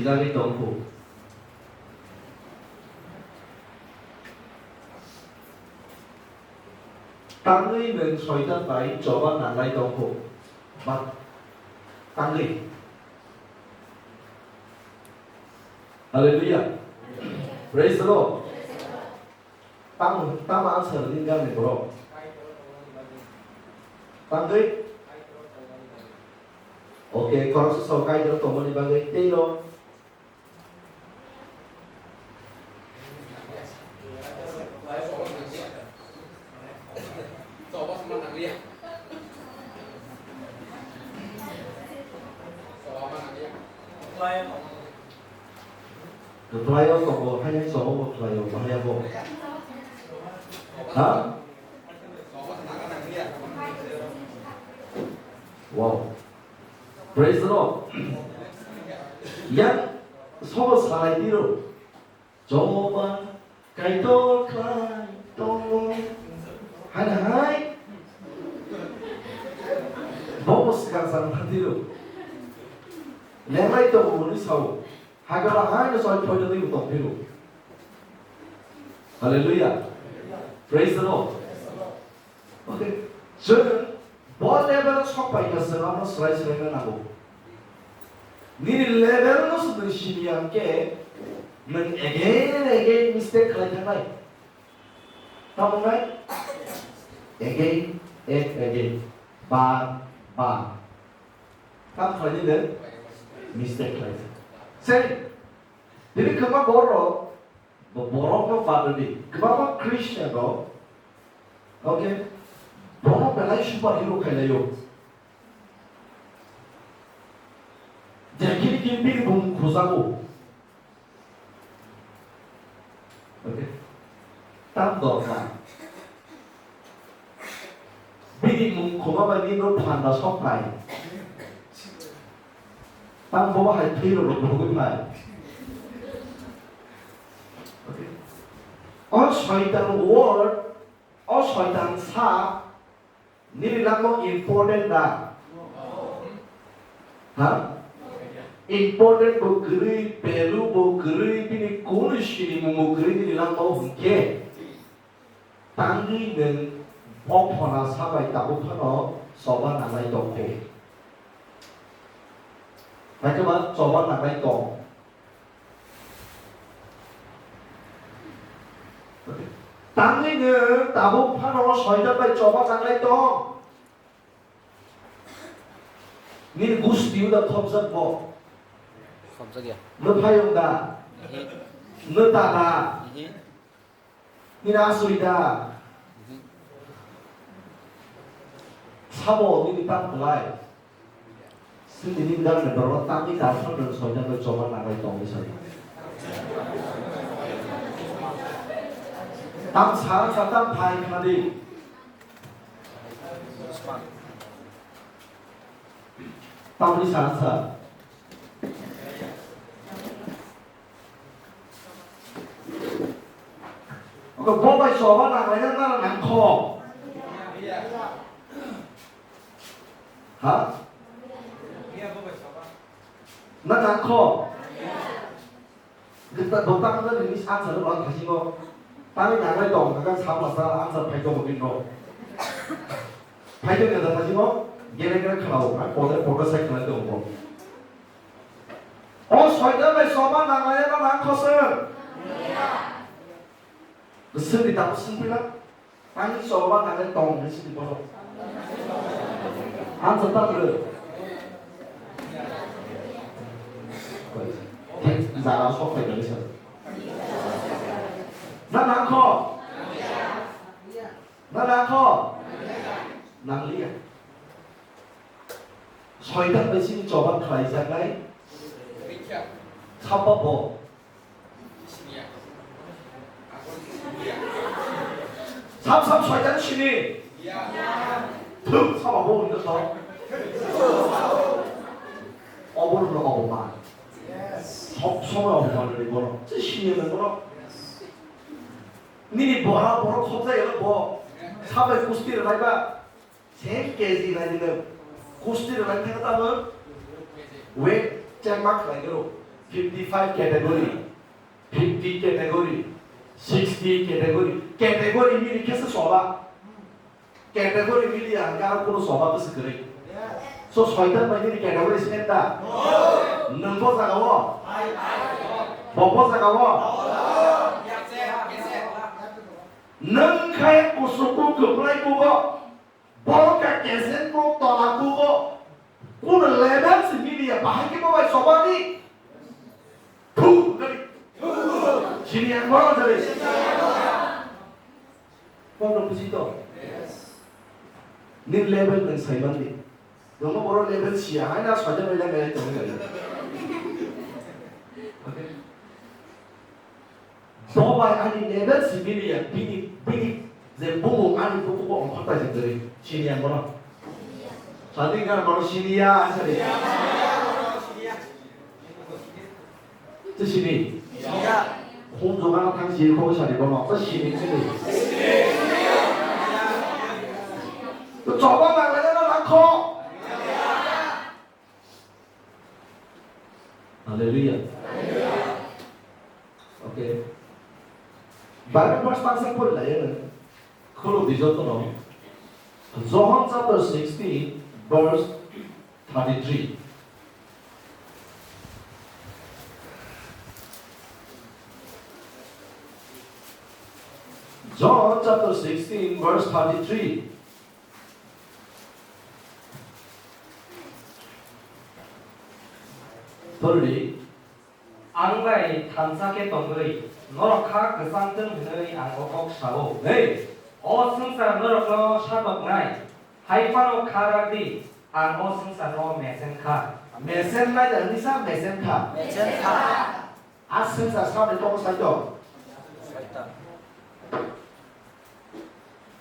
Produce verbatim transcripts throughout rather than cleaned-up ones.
Jagwi tongkhu. Tangwi nwng Soitan bai choba nanglai tongkhu. Ba, tangwi. Hallelujah. Praise the Lord. Tamo, tamo answer ringani borok. Tangwi? Okay, khoroksa sok Kaitor tongmani bagwi tei no. Kwplaio tongo, haino chobo bo kwplaio, bahai bo. Ha? Wow. Praise the Lord. Yang sobo salai tiro. Choba Kaitor khlai tongo. Hai na hai. Bobo swkang swkang thang tiro. Lenglai tongo hwnwi sao. Hai khe ba hai no soi phoi tongwi bo tong phiro. Hallelujah. Praise the Lord. Okay. Chwng bo level o sok pai kha, chwng amo swrai swraina nango. Nini level no se nwng sini ya hwnkhe, nwng again and again mistake khlai thangnai. Tamo wngnai? Again and again. Bar, bar. Tamo khlainai nwng? Mistake khlai. Sei, tini kwbangma borok rok, bo-, borok no badodi, kwbangma Christian rok, okay, borok belai super hero khailaio. Jekhini khe bini bumung khujago. Okay. Tam dorkar. Bini mung khuma bai bini no phanda sok phai. Tam bo hai thwi rok rok rogwi phai. Okay. O Soitan word, o Soitan sa, nini langmao important da? Ha? Important bo kwrwi, value bo kwrwi, bini kunu sinimung bo kwrwi nini langmao hwnkhe, tangwi nwng o phona sabai tabuk phano choba nanglai tongkhe. Hai khe ba choba nanglai tong. Tangwi nwng tabuk phano Soitan bai choba nanglai tong. Nini gusti uda khopjak bo. Khopjak ya. Mwphayung da. Ihi. Mwta da. Ihi. Nini asui da. Ihi. Sabo nini tam kwlai. Sini nini gam ni borok tangwi da phano Soitan bai choba nanglai tongwi sai. Tam sa sa tam phai khna di. Tamni sa sa. Oke, bo bai choba nanglaina nara nangkho. Ha? Na nangkho. Gita dokta kata ni answer lo thasi mo. Tani nanglai tong kaka sa masa answer phai tong bin ro. Phai tong kata thasi mo. Gere gere khalao. Ai pode pode sai khalai tong mo. O Soitan bai choba nanglai ba nangkho se. Sini tapu sini pila. Ani choba nangkhe tong hinwi sini bono. Ang sa ta bwrwi. Jaga sok phai kani sa. Na nangkho? Na nangkho? Nangliya. Soitan bai sini choba khlaijaknai. Sapa bo. Sap sap soitan sini. Thuk sapa bo hwnwi sa. Obo no obo ma. Sob somoi obo ma ni bono. Che sini na bono. Nini bora bora khobjai elo bo. Sabai kusti rwlai ba. Ten K G nai dino. Kusti rwlai thangwi tamo weight check ma khlai khe rw. fifty five category, fifty category, sixty category, category mili khe se soba. Category mili ang khe aro kuno soba bwswk kwrwi. So soitan bai nini category sini da? Nwng bo jaga o? Bo bo jaga o? Nwng khai kusuku kwplai kugo. Borok ka kesen borok tola kugo. Kuno level se mili ya, bahai khe bo bai sobani. Thu, gari. Sini yang borok jare. Kono buji to? Ni level nwng saiman di. Nwng borok level siya, hai na soitan bai level tong gari. Okay. Bo bai ani level sibini ya, bini, bini je bumung ani bukubo ongkhortai je kwrwi. Sini ya bono. Sadi gan bono sini ya, sadi. Te sini. Khum jogana thang sini kho sadi bono. Te sini sini. To choba na le na kho. Hallelujah. Okay. Bible verse tangsa pori lai ya. Kholo bijoto no. John chapter sixteen, verse thirty-three. John chapter sixteen, verse thirty-three. Phwrwngdi, ang bai thansa khe tongwi norok kha kwchang thung hwnwi ang o kok sa-o. Hey! O swngchar norokno satoknai, hai phano kha rak di, ang o swngcharno mesen kha. Mesen nai da hwnwi sa mesen kha. Mesen kha. A swngchar saboni kokno sai tong?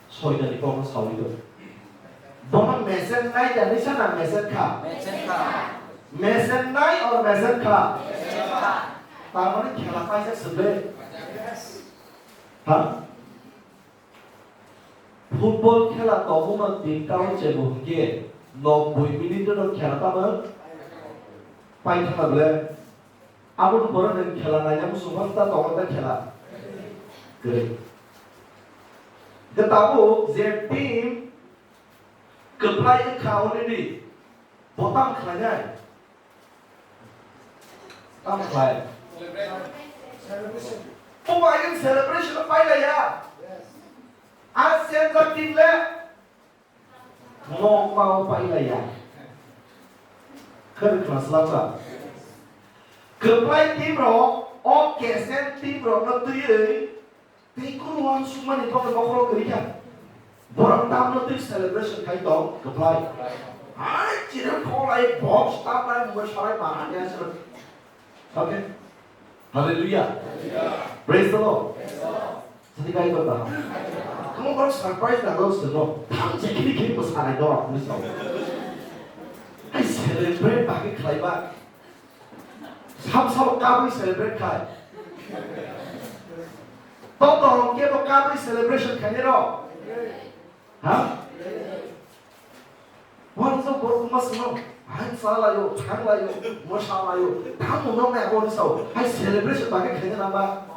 Soitan ni kokno saui tong. Bono mesen nai da hwnwi sa na mesen kha? Mesen kha. Mesen nai or mesen kha? Mesen kha. Tar mane khela paisa swk de. Ha? Football khela tongmungno tin ta o chebo hwnkhe noboi minute no khela tamo paithakna ble. Aboni pore nwng khela naina muchungma ta tongo ta khela kwrwi. Hwnkhe tabuk je team kwplai wngkha already, bo tamo khlainai? Tamo khlai? Celebration. Obo ayang celebration o pailaiya. Yes. A senjak team le mokma o pailaiya. Khwrwng khna swlakha. Kwplai team rok o kesen team rok no twiwi tei kunu uansukmani bokni bokhorok kwrwi kha. Borok tamno twi celebration khai tong kwplai. Hai chirwng kholai box tamnai mungwi salai ma hanya se. Okay. Hallelujah. Praise the Lord. Sadi kai to ta. Kamu baru surprise na lo seno. Tam jekini kini ko sanai do aku ni sao. Hai celebrate bagi khlaiba. Sam sao kabui celebrate khai. To to ke to kabui celebration khai ro. Ha? Wansok borok wngma swngo, hai chalaio, thanglaio, mwsalaio, tamo noknai abo hwnwi sao, hai celebration bagwi khaina nangba.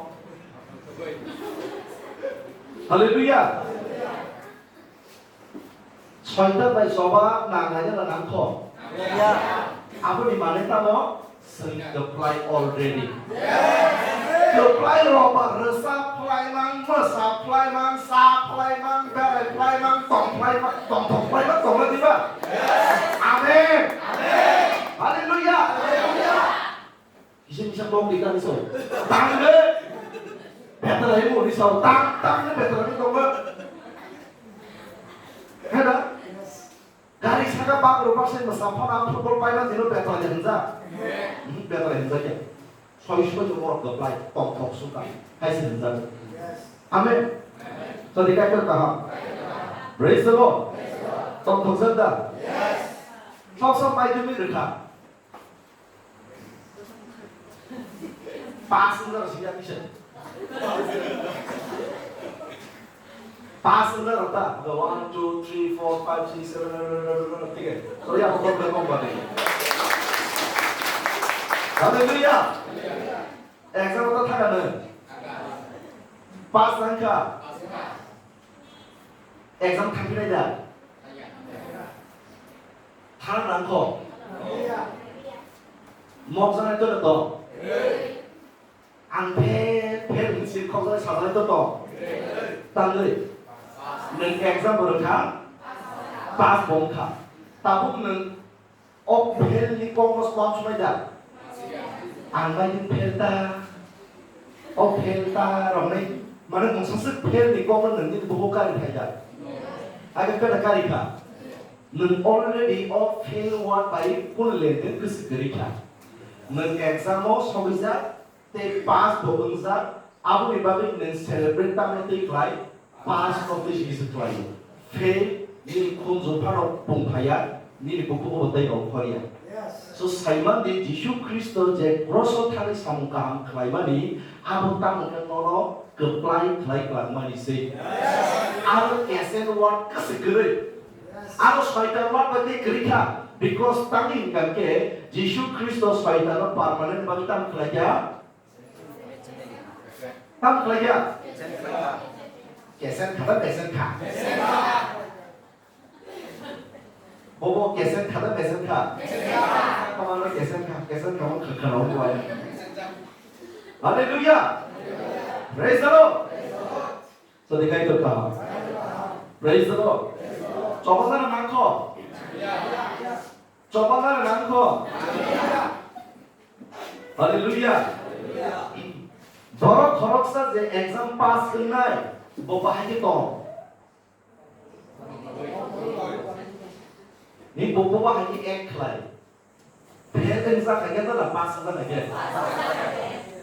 Hallelujah. Soitan bai choba nangnaina na nangkho. Aboni manwi tamo? Chwng kwplai already. Kwplai rok ba rwsa phlai mang, mwsa phlai mang, sa phlai mang, berai phlai mang, tong phlai mang, tongthok phlai mang, tongla diba? Amen. Hallelujah. Kisa kisa tong di kami so. Tang de. Betra ibu di so. Tang, tang de betra ibu tong. Heda? Gari saka bak rwbak se mwsa phano ang football paina dino betra de hwnjak. Hmm, betra hwnjak ya. Soi soi to borok kwplai, tongthok sukha. Hai se hwnjak. Amen. Sadi kai kaham. Praise the Lord. Tongthok jak da. Sok sok mai dumi rwkha. Pas wngna rw singya kisa. Pas wngna rw ta. The one, two, three, four, five, six, seven, thik hai. Sorry, ako kok kok bani. Hallelujah. Exam ta thaka nwng. Pass nangkha. Exam thangkhe nai da. Thang nangkho. Mok janai to to. Ang fail, fail hwnwi se khokjagwi sajagwi to to. Tangwi. Nwng exam bo rwkha, pass bo wngkha. Tabuk nwng o fail ni kokno swam swmai da. Ang bai fail ta, o fail ta romnai, mane mungsa swk fail ni kokno nwng nini bukhuk kari phai da. Age khe da kari kha. Nwng already o fail word bai kunu lengkhe kwswk kwrwi kha. Nwng exam o sogwi jak, tei pass bo wngjak, aboni bagwi nwng celebrate tamo twi khlai, pass no twi sini se khlaio. Fail, nini khunju phano pung phaiya, nini bukhuk bo tei rok khorya. So, saiman di Jisu Khristo je cross o thani samung kaham khlaimani, abo tamo khe nono kwplai khlai kwlangmani se. Aro kesel word kwswk kwrwi. Aro soitan word bai tei kwrwi kha, because tamni hwnkha khe Jisu Khristo soitano permanent bagwi tamo khlai kha. Tamo khlai kha? Kesen kha da besen kha? Bobo kesen kha da besen kha? Tamo ano kesen kha, kesen kha mo kha kha no mo ai. Hallelujah. Praise the Lord. Sadi kai to kha. Praise the Lord. Choba na nangkho. Choba na nangkho. Hallelujah. Borok khoroksa je exam pass wngnai, bo bahai khe tong. Ni bo, bo bahai khe ek khlai. Fail wngjak kha khe na pass wngjak kha khe.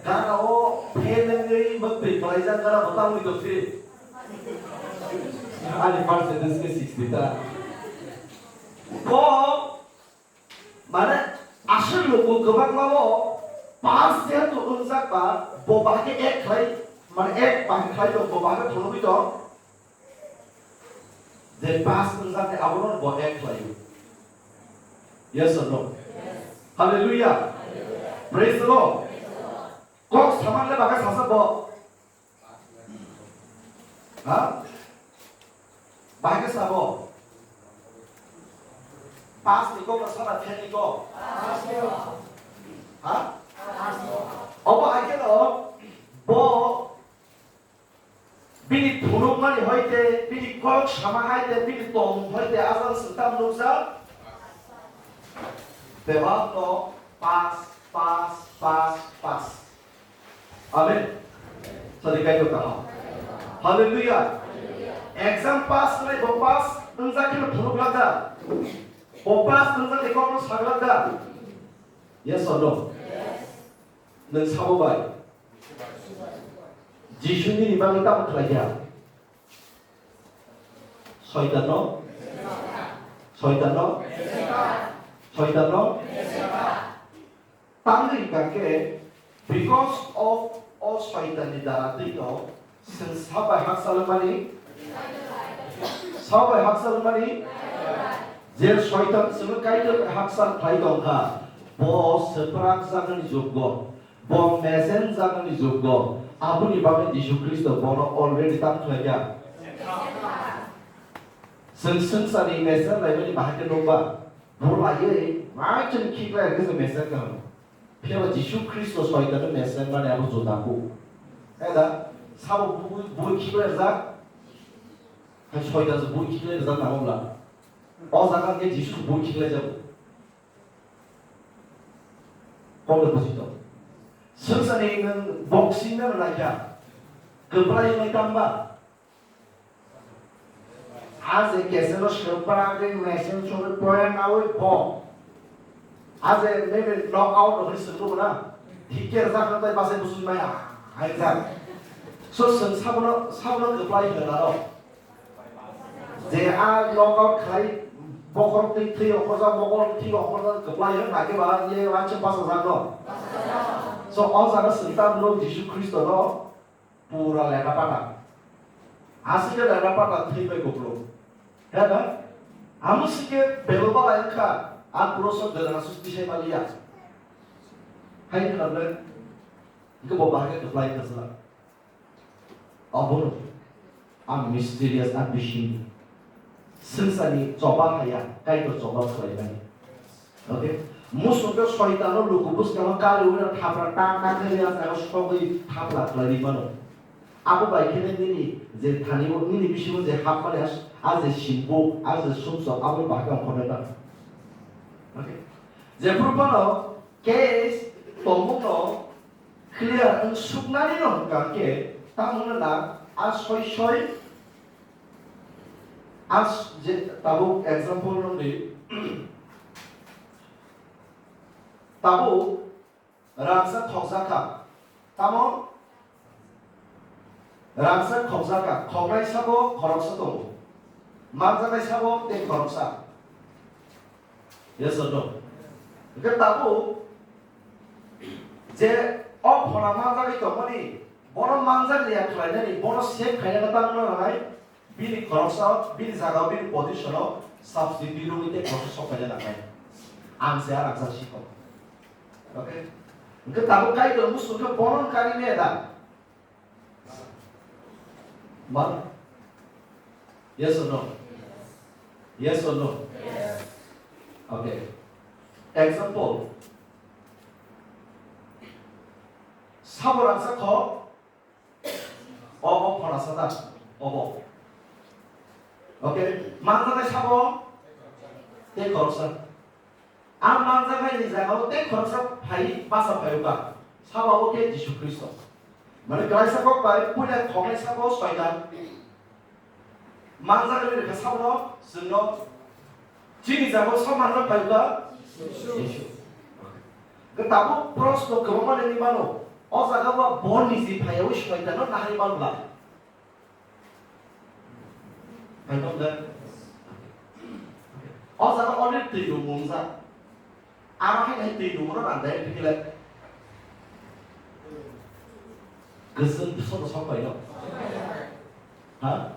Gana o fail wngwi mwktwi kwlaijak gana bo tangwi tongsi. Ani percentage khe sixty ta. Bo Mane, aswk luku kwbangma o pass jehetu wngjak ba, bo bahai khe ek khlai, mane, ek bahai khlai tong, bo bahai khe thwlwgwi tong. Je pass wngjak khe abono bo ek khlai o. Yes or no? Hallelujah. Praise the Lord. Kok saman le bahai sasa bo. Ha? Bahai khe sabo? Pass ni kok na sana fail ni kok? Ha? Obo hai khe no, bo bini phunukmani hoite, bini kok sama haite, bini tongmung hoite, ajang swngtam nukjak. Bebak no pass, pass, pass, pass. Amen. Sadi kaitor kaham. Hallelujah. Exam pass khlai bo pass wngjak khe phunuk lak da. Bo pass wngjak khe kokno sak lak da. Yes or no? Nwng sabo bai. Jisu nini bagwi tamo khlai kha? Soitanno? Soitanno? Soitanno? Tangwi hwnkha khe, because of o Soitanni dara twi no, chwng sabai hakchal wngmani? Sabai hakchal wngmani? Je Soitan chwngno Kaitor hakchal khlai tong kha, bo swprak jagani juggo, bo mesen jagani juggo, aboni bagwi Jisu Khristo bono already tamo khlai kha. Chwng swngcharni mesen laimani bahai khe nukba, bo laiwi maichwng khiklai rwkhe se mesen kaham. Phiya ba Jisu Khristo Soitanno mesen mani abo juda kuk. Hai da, sabo bui, bui khiklai rwjak? Hai Soitan se bui khiklai rwjak nangma bwla? O jaga hwnkhe Jisu bui khiklai jago. Kokno buji tong. Swngcharni nwng boxing no naikha. Kwplai wngwi tangba. A je keseno swrwng para khe machine chugwi poya nawi bo. A je maybe knock out hwnwi swrwngno na. Thik khe rwjak hwnwi tai bachai bwswk maya. Hai jak. So chwng sabono, sabono kwplai hwna rw. Je a knock out khlai bokhorok twi thwi okhorjak, bokhorok thwi okhorjak kwplai hwn na khe ba ye wansuk bachajak no. So o jaga chwng ta Jisu Khristo no Pura leta pata. Aswk khe leta pata thwi bai kupulung. He na? Amo swi khe bebak balai wngkha, a cross o dwrang aswk tisai maliya. Hai khwna ble, hwnkhe bo bahai khe kwplai kha sala. Obono ang mysterious, ang bising. Swngcharni choba haya, Kaitor choba khlaimani. Okay? Musuk khe soitano luku bwskano kari wngna thapra ta ta khe ya jaga sogwi thapla khlai mano. Abo bai khe nini je thani o, nini bisingo je hapmani a, a je simbo, a je sumsok, abo bahai khe ongkhornai mano. Okay? Jephru phano case tongmungno clear wng suknani no hwnkha khe, tamo wngna na a soi soi, a s-, je tabuk example rwdi, tabuk rangchak khokjak kha, tamo rangchak khokjak kha, khoknai sabo khoroksa tongo, manjaknai sabo tei khoroksa. Yes or no? Hwnkhe tabuk je o phona manjagwi tongmani, bono manjak liya khlainani, bono save khainani tamo nangnai, bini khoroksa, bini jaga, bini position o substitute rwgwi tei khoroksa sok khaina nangnai. Ang se a rangchak sikho. Okay? Hwnkhe tabuk Kaitor musuk khe bono kari me da? Ma? Yes or no? Yes or no? Okay. Example. Sabo rangchak kho. Obo phona sata. Obo. Okay. Manjaknai sabo. Tei khoroksa. A manjaknaini jagao tei khoroksa phai basa phaiwi ba, sabo khe Jisu Khristo. Mane klaisa kok bai puila khoknai sabo Soitan. Manjaknai rwkha sabono chwngno chini jagao sa manjak phaiwi ba Jisu. Jisu. Khe tabuk proshno kwbangma nini mano, o jaga ba bo niji phaiyawi Soitanno nahari manbla. Hai tong da? O jaga already twi rung mung jak. Aro hai hai twi rung ro randai phikile. Kwchwng sono sok pai no? Ha?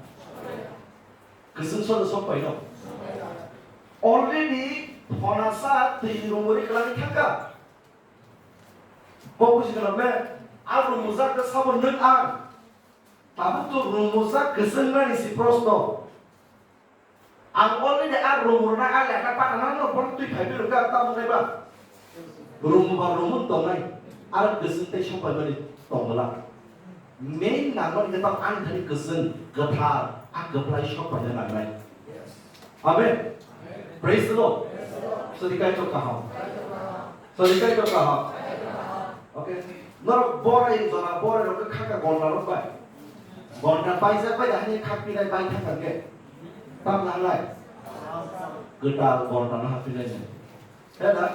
Kwchwng sono sok pai no? Already phonasa twi rung ri kwlangwi thangkha. Bo buji kwlangkhe, a rung mung jak khe sabo nwng ang. Tabuk to rungmujak kwchwng nani si proshno. Ang already a rungmurna a lekha panana no bono twi phaiwi rwkha tamo nai ba. Rungmuba rungmung tongnai. Aro kwchwng tei sokpaimani tongmwla. Main nangmani khe tamo ani thani kwchwng kwthar a kwplai sokpaina nangnai. Amen. Praise the Lord. Sadi Kaitor kaham. Sadi Kaitor kaham. Okay. Norok borai jora borai rok kha kha gonda rok bai. Gonda bai jak bai hani khak pinai bai thang thang ke. Tam nang lai. Kwtal gonda na hapinai ne. He na?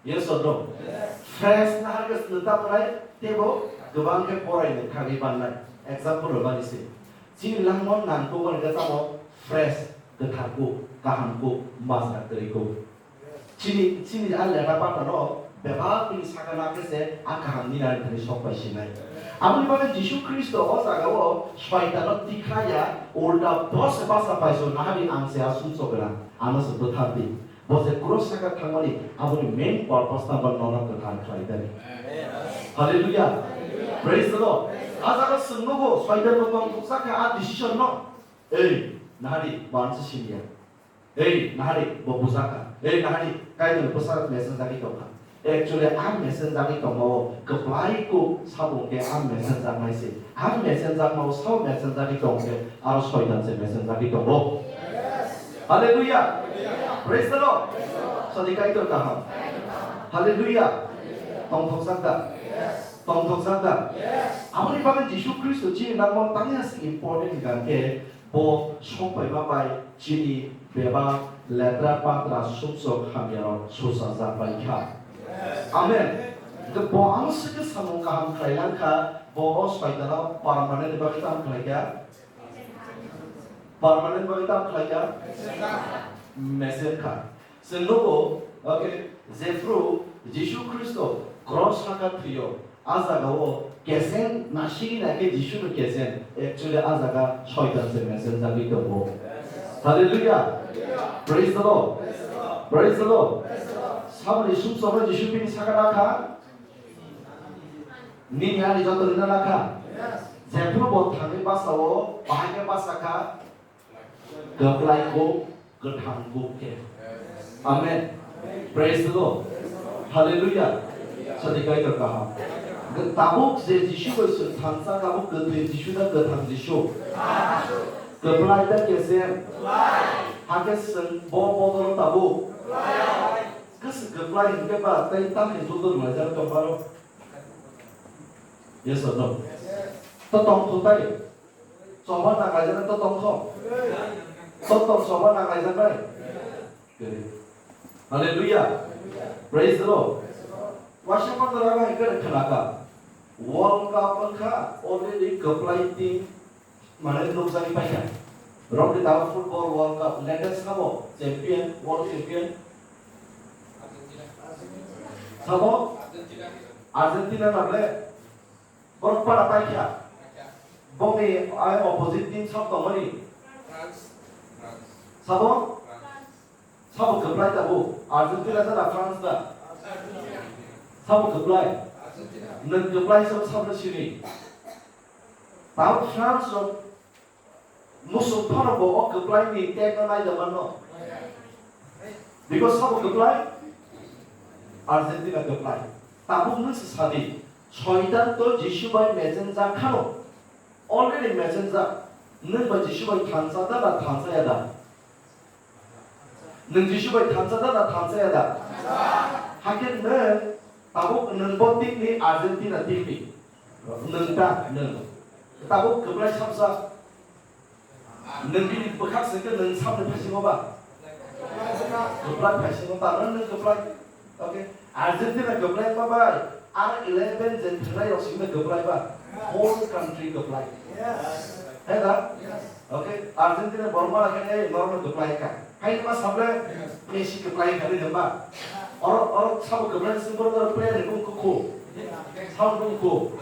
Yes or no? Fresh na har ke snu tam nai tebo gabang ke borai ne khagwi ban nai. Example ro bani se. Chini langmon nang ko wani ke tamo fresh, kwthar ko, kaham ko, majra kwrwi ko. Chini, chini a lekha pata no bebak bini saka na khe se a kaham ni nani thani sok pai sinai. Aboni bagwi Jisu Khristo o jaga o Soitan no tikhlai ya, ulta bo se basa pai so nahari ang se a sumsok gwnang, ano se bwthar di. Bo je cross saka thangmani aboni main purpose tangba nono kwthar khlai dani. Hallelujah. Praise the Lord. A jaga swng nugo Soitan no tong thuksa kha a decision no. Ei, nahari, bansa siniya. Ei, nahari, bo bujaka. Ei, nahari, Kaitor bwsa message dagi tongkha. Actually, a message dagi tongmao, kwplai kuk sabung khe a message jaknai se. A message jakmao, sao message dagi tong khe, aro Soitan se message dagi tongo. Hallelujah. Praise the Lord. Sadi Kaitor kaham. Hallelujah. Tongthokjak da? Tongthokjak da? Aboni bagwi Jisu Khristo chini nangmao tangya se important hwnkha khe, bo sokphaima bai chini bebak letra patra sumsok hamyarok suchajak bai kha. Amen. Hwnkhe bo ang swkhe samung kaham khlai lang kha, bo o Soitano permanent bagwi tamo khlai kha? Permanent bagwi tamo khlai kha? Meser kha. Chwng nugo, okay, jephru Jisu Khristo cross saka thwio, a jagao kechen nasigi nai khe Jisu no kechen, actually a jaga Soitan se mechen jagwi tongo. Hallelujah. Praise the Lord. Praise the Lord. Saboni sumsokno Jisu bini saka nakha. Nini ani joto rina lakha. Jephru bo thangwi basa o, bahai khe basa kha. Kwplai kuk, kwthang kuk khe. Amen. Praise the Lord. Hallelujah. Sadi Kaitor kaham. Tabuk je Jisu bai se thansa, tabuk kwthwi Jisu na kwthang Jisu? Kwplai da kese? Hakhe swng bo bodol tabuk. Kese kwplai hinkhe ba tei tamni judul laijak tong baro. Yes or no? To tong kho tai. Choba nang laijak to tong kho. To tong choba nang laijak bai. Hallelujah. Praise the Lord. Waisa pandra bai kare khalaka. World Cup wngkha already kwplai team mane nukjagwi paikha. Romni tabuk football World Cup latest sabo champion, world champion. Sabo? Argentina na ble? Borok para paikha. Bongni ai opposite team sab tongmani. Sabo? Sabo kwplai tabuk. Argentina da na France da? Sabo kwplai. Nwng kwplai sabo sabo sini. Tabuk France rok musuk phano bo o kwplai ni tag no naida mano. Because sabo kwplai? Argentina kwplai. Tabuk nwng se sadi. Soitan to Jisu bai mesenjak khano. Already mesenjak. Nwng bai Jisu bai thansa da na thansa ya da? Nwng Jisu bai thansa da na thansa ya da? Hakhe nwng tabuk nwng bo team ni, Argentina team ni. Nwng ta, nwng. Tabuk kwplai samsa. Nwng bini bwkhak se khe nwng samni phaising ba? Kwplai phaising ta, nwng, nwng kwplai. Okay. Argentina kwplai ba bai. Ar eleven je thwnai rok simi kwplai ba. Whole country kwplai. Yes. He da? Yes. Okay. Argentina borok ma khe norok kwplai ka. Hai ma sable Messi kwplai ka ni ba. Oro, oro sabo kwplai sing borok player ni bung kukhu. Sabo bung kukhu.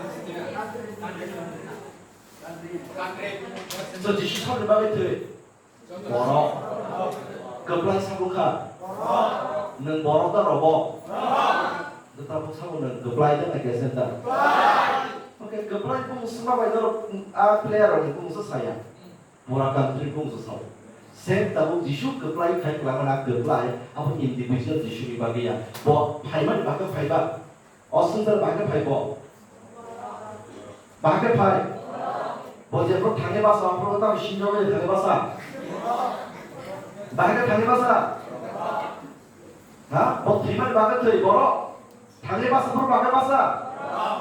So Jisu saboni bagwi thwi. Borok. Kwplai sabo kha. Nwng borok da robo. Nwng tabuk sabo nwng kwplai da na kesen da. Okay, kwplai bung sima bai norok a player rok ni bung sa saya. Pura country bung sa sao. Same tabuk Jisu kwplai khai kwlangma na kwplai abo individual Jisu ni bagwi ya. Bo phaimani bagwi phaiba. O swngchar bahai khe phai bo? Bahai khe phai? Bo jephru thangwi basa, aphuru tamo sinjokni thangwi basa? Bahai khe thangwi basa? Ha? Bo thwimani bagwi thwi borok? Thangwi basa phuru bahai basa?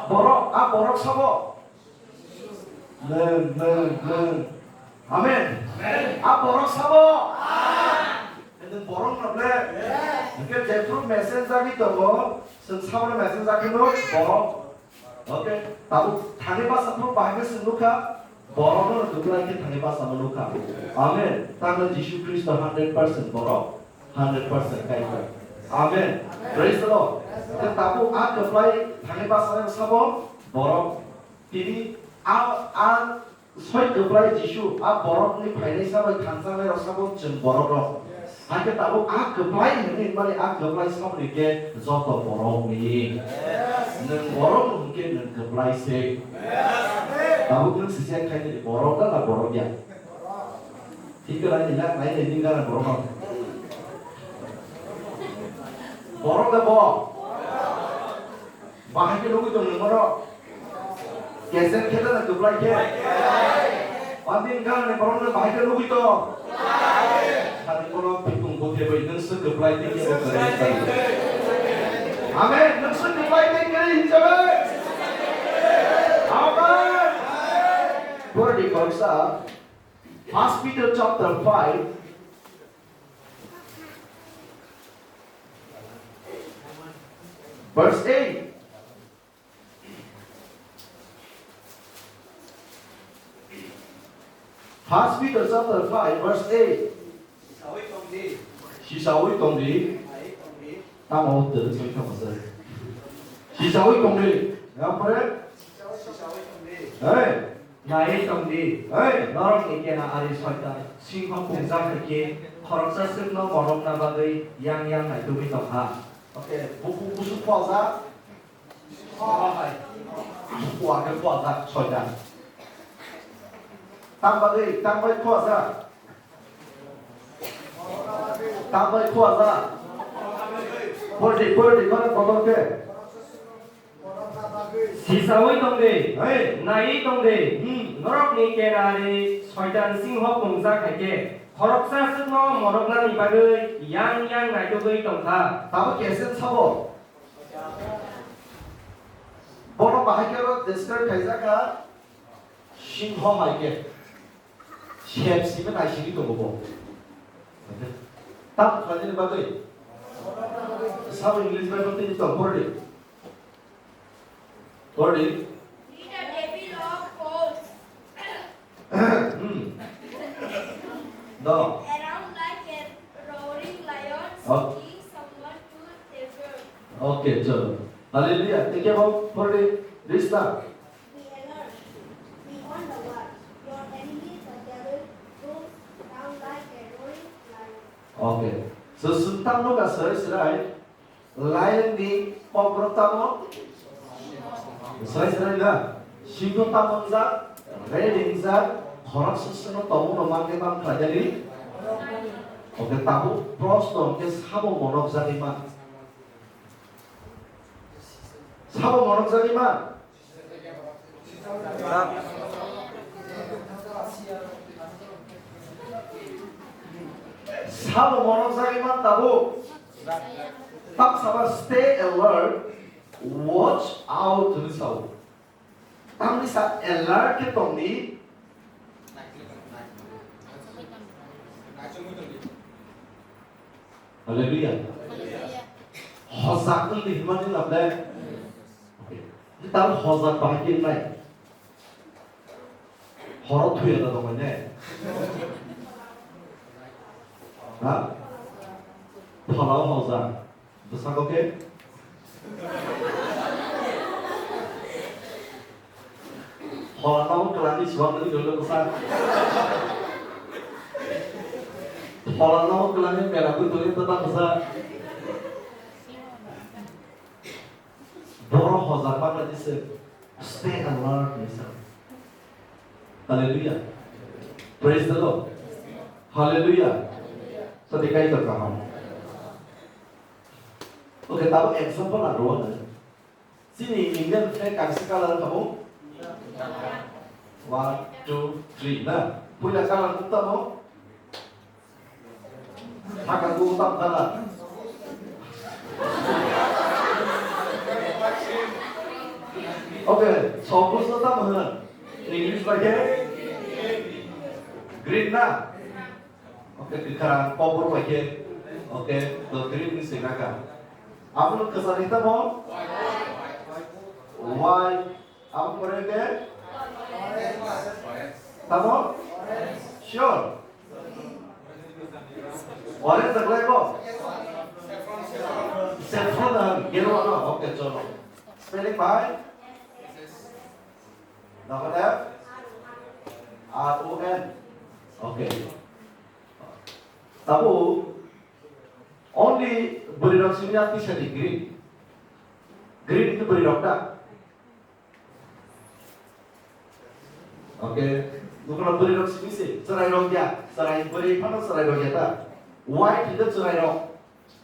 Borok, a borok sabo? Nwng, nwng, nwng. Amen. Amen. A borok sabo? Nwng borok no ble? Yes. Hwnkhe jephru message jagwi tongo, chwng sabo no message jagwi no borok. Okay. Tabuk thangwi basa phuru bahai khe chwng nukha, borok no kwplai khe thangwi basa no nukha. Amen. Tamo Jisu Khristo hundred percent borok, hundred percent Kaitor. Amen. Praise the Lord. Hwnkhe tabuk a kwplai thangwi basa no sabo borok. Tini a, a soi kwplai Jisu, a borokni phainai sabai thansangnai rok sabo chwng borok rok. Yes. Hakhe tabuk a kwplai hwnwi mani a kwplai saboni khe joto borokni. Yes. Nwng borok hwnkhe nwng kwplai se. Yes. Tabuk nwng sijak khainai borok da na borok ya? Thik khe nai nai nai nai nini gana borok no. Borok da bo. Bahai khe nugwi tong nwng bono. Keser khe da kwplai khe. Andin gana ni borok no bahai khe nugwi tong. Sani bono thikung bothe bai nwng se kwplai tei khe bo kwrwi tong. Amen. Nwng se kwplai tei kwrwi hinjabe. Amen. Borok ni khoroksa. First Peter chapter five, verse eight. First Peter chapter five, verse eight. Sisawi tongdi. Sisawi tongdi. Ai tongdi. Tamo tong soi tamo soi. Sisawi tongdi. Yang pore? Sisawi tongdi. Hey. Naiwi tongdi, hey, norokni kena ari soitan singho pungjak hai khe khoroksa swkno morokna bagwi yang yang naitugwi tong kha. Okay, buku kusuk pojak. Hai. Kuakhe kuajak soitan. Tam bagwi, tam bai kuajak. Tam bai kuajak. Pordi, pordi, mana kotor khe. Sisawi tongdi, hei, naiwi tongdi, hmm, norokni kenari soitan singho pungjak hai khe, khoroksa swkno moroknani bagwi yang yang naitugwi tongkha. Tamo kesel sabo. Bono bahai khe oro describe khaijak kha singho hai khe. Sep simi nai simi tongo bo. Tam khlainani bagwi. Sabo English Bible tini tong pordi. Pordi. Peter David of Paul's. Hmm. No. Around like a roaring lion, oh, seeking someone to devour. Okay, chalo. Hallelujah. Thank you, Bob, for the this time. Be alert. Be on the watch. Your enemy, the devil, roams around like a roaring lion. Okay. So, sungtam no ka serai serai. Lion ni kokborok tamo? Serai serai na? Singho tamo wngjak, red wngjak, khorok sosrono tongmung no man khe man khlai jani? Oke, tabuk proshno hwnkhe sabo monok jani man? Sabo monok jani man? Sabo monok jagwi man tabuk. Tam saba stay alert, watch out hwnwi sao. Tamni sa alert khe tongdi. Hallelujah. Hallelujah. Hojak wngdi hwnmani lamle. Okay. Tam hojak bahai khe wngnai. Horo thuya da tongmani ne. Ha? Phalao hojak. Bwskango khe? Phola tamo kwlangwi swkangmani dole bwsa. Phola tamo kwlangwi mela twi tongwi tata bwsa. Borok hojak ma khlai se. Stay alert, listen. Hallelujah. Praise the Lord. Hallelujah. Sadi kai to kaham. Okay, tabo example ang rwna. Chini Indian flag kaisa color tamo? One, two, three, na? Puila color kung tamo? Saka kung tam color. Okay, so kung so tamo hwna? English bai khe? Green na? Okay, kwkhwrang, kokborok bai khe. Okay, to green ni sengna kha. Abono kwchar ni tamo? White. Abo pore khe? Tamo? Sure. Orange da glai bo? Saffron da, yellow ano. Okay, cholo. Spelling by? Dapat ya? R O N. Okay. Tabo only bwrwi rok simi ya tisa di green. Green itu bwrwi rok da. Okay. Nukla bwrwi rok simi se, chwrai rok ya, chwrai bwrwi phano chwrai rok ya da. White itu chwrai rok.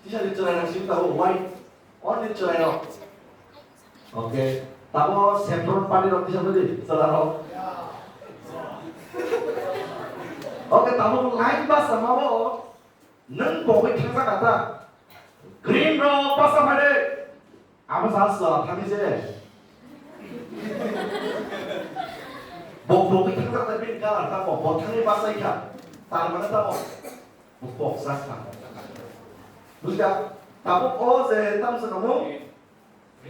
Tisa di chwrai rok simi tabo white. Only chwrai rok. Okay. Tabo saffron pani rok tisa di chwrai rok. Okay, tabo line basa mabo. Nwng bogwi thangjak kha ta? Green rok basa phai de. Abo sa sala thani je. Bo bogwi thangjak ta bini color ta bo, bo thangwi bachai kha. Tar mane tamo? Bo pokjak kha. Bujha? Tabuk o je tamsa namo?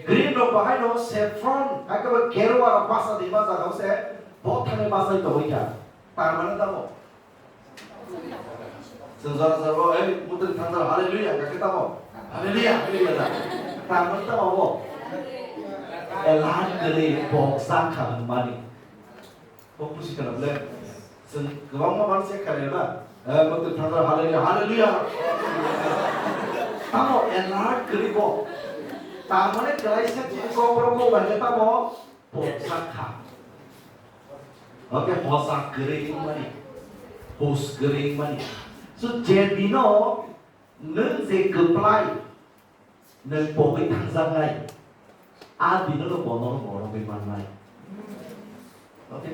Green rok bahaino saffron, hakhe gerwa rok basa di ma jaga se bo thani bachai tongwi kha. Tar mane tamo? Chwng jora jora bo, ei, muitu thang jora, hallelujah, hwnkha khe tamo? Hallelujah, hallelujah da. Tar mane tamo bo? Elan kwrwi pokjak kha hwnmani. Bo buji khna bwle. Chwng kwbangma manse kharwi na. Eh, bo twi thangkar hallelujah, hallelujah. Tamo alert kwrwi bo. Tamoni kwlaisa chini kokborok bo bai khe tamo Poksa kha. Oke, hosa kwrwi wngmani, hus kwrwi wngmani. So, je dino nwng je kwplai, nwng pogwi thangjaknai, a dino no bono no borogwi mannai. Oke?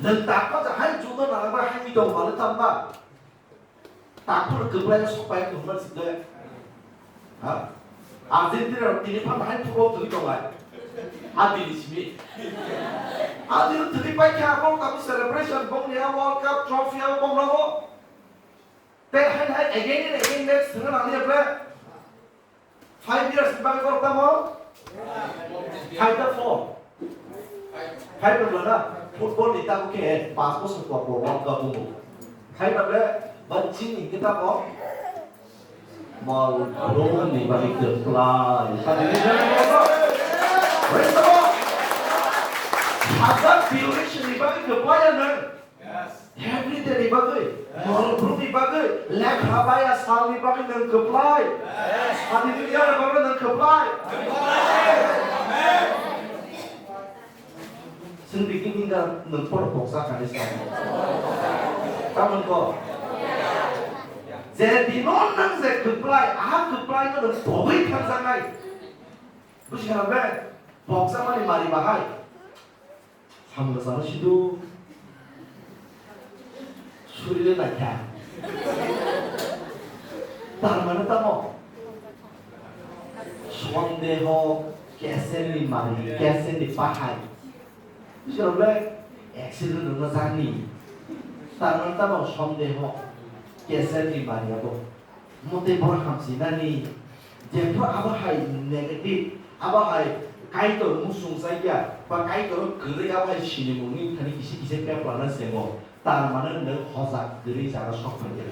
Nwng takma ja hai juno nangma hai mi tong mano tamba. Takhuk kwplai no sok pai tongma sikle. Ha? Argentina rok tini phan hai football twi tonglai. A dini simi. A dini twi pai kha bong tabu celebration bong ni World Cup trophy a bong no. Te hai hai again and again match thwna nang ya bre. Five years ni bagwi kok tamo? Five ta four. Five ta na? Football ni tabu khe pas bosor por por World Cup bumo. Five ta be ba chini khe tamo? Mal bro ni bagwi khe play. Praise the Lord. Hazar duration ni bagwi khe play ya nang. Every day ni bagwi, morok brum ni bagwi, lekha baya sal ni bagwi nwng kwplai. Hallelujah ni bagwi nwng kwplai. Chwng bikini da nwng poro poksa kani sa. Tamon ko. Je dino nwng je kwplai, aha kwplai no nwng pogwi thangjaknai. Buji kha be? Poksa mani mari bahai. Samung sana sidu. Surile naikha. Tar mane tamo? Sondeho, kesenni mari, kesenni pahai. Sirok le accident wngma jani. Tar mane tamo sondeho, kesenni mari abo. Mote bono hamsinani, jephru abo hai negative, abo hai Kaitor musung chaya, ba Kaitor kwrwi abo hai sinimungni thani kisi kisa peplana sengo, tar mane nwng hojak kwrwi jaga sok phaikha.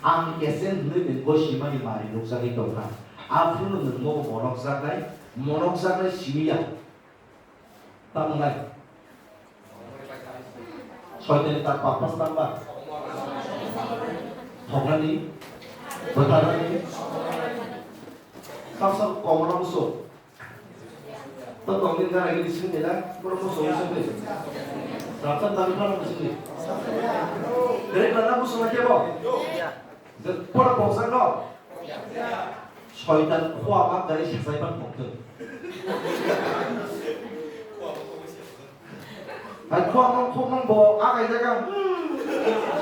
Ang kesen hwnwi nwng bo simani mari nukjagwi tongkha. Aphuru nwng mobo monokjaknai, monokjaknai simi ya. Tamo nai. Soitani tak papas tamba. Thoknani. Bwtharnani. Samsok komorno muso. To tongni gana gini sini na. Boro muso muso ni. Samsok tani pano muso ni. Dere kana muso na kebo. Pora poksa no. Soitan khua ma gari sasai ban mokto. Hai khua mong khua mong bo agai jaga.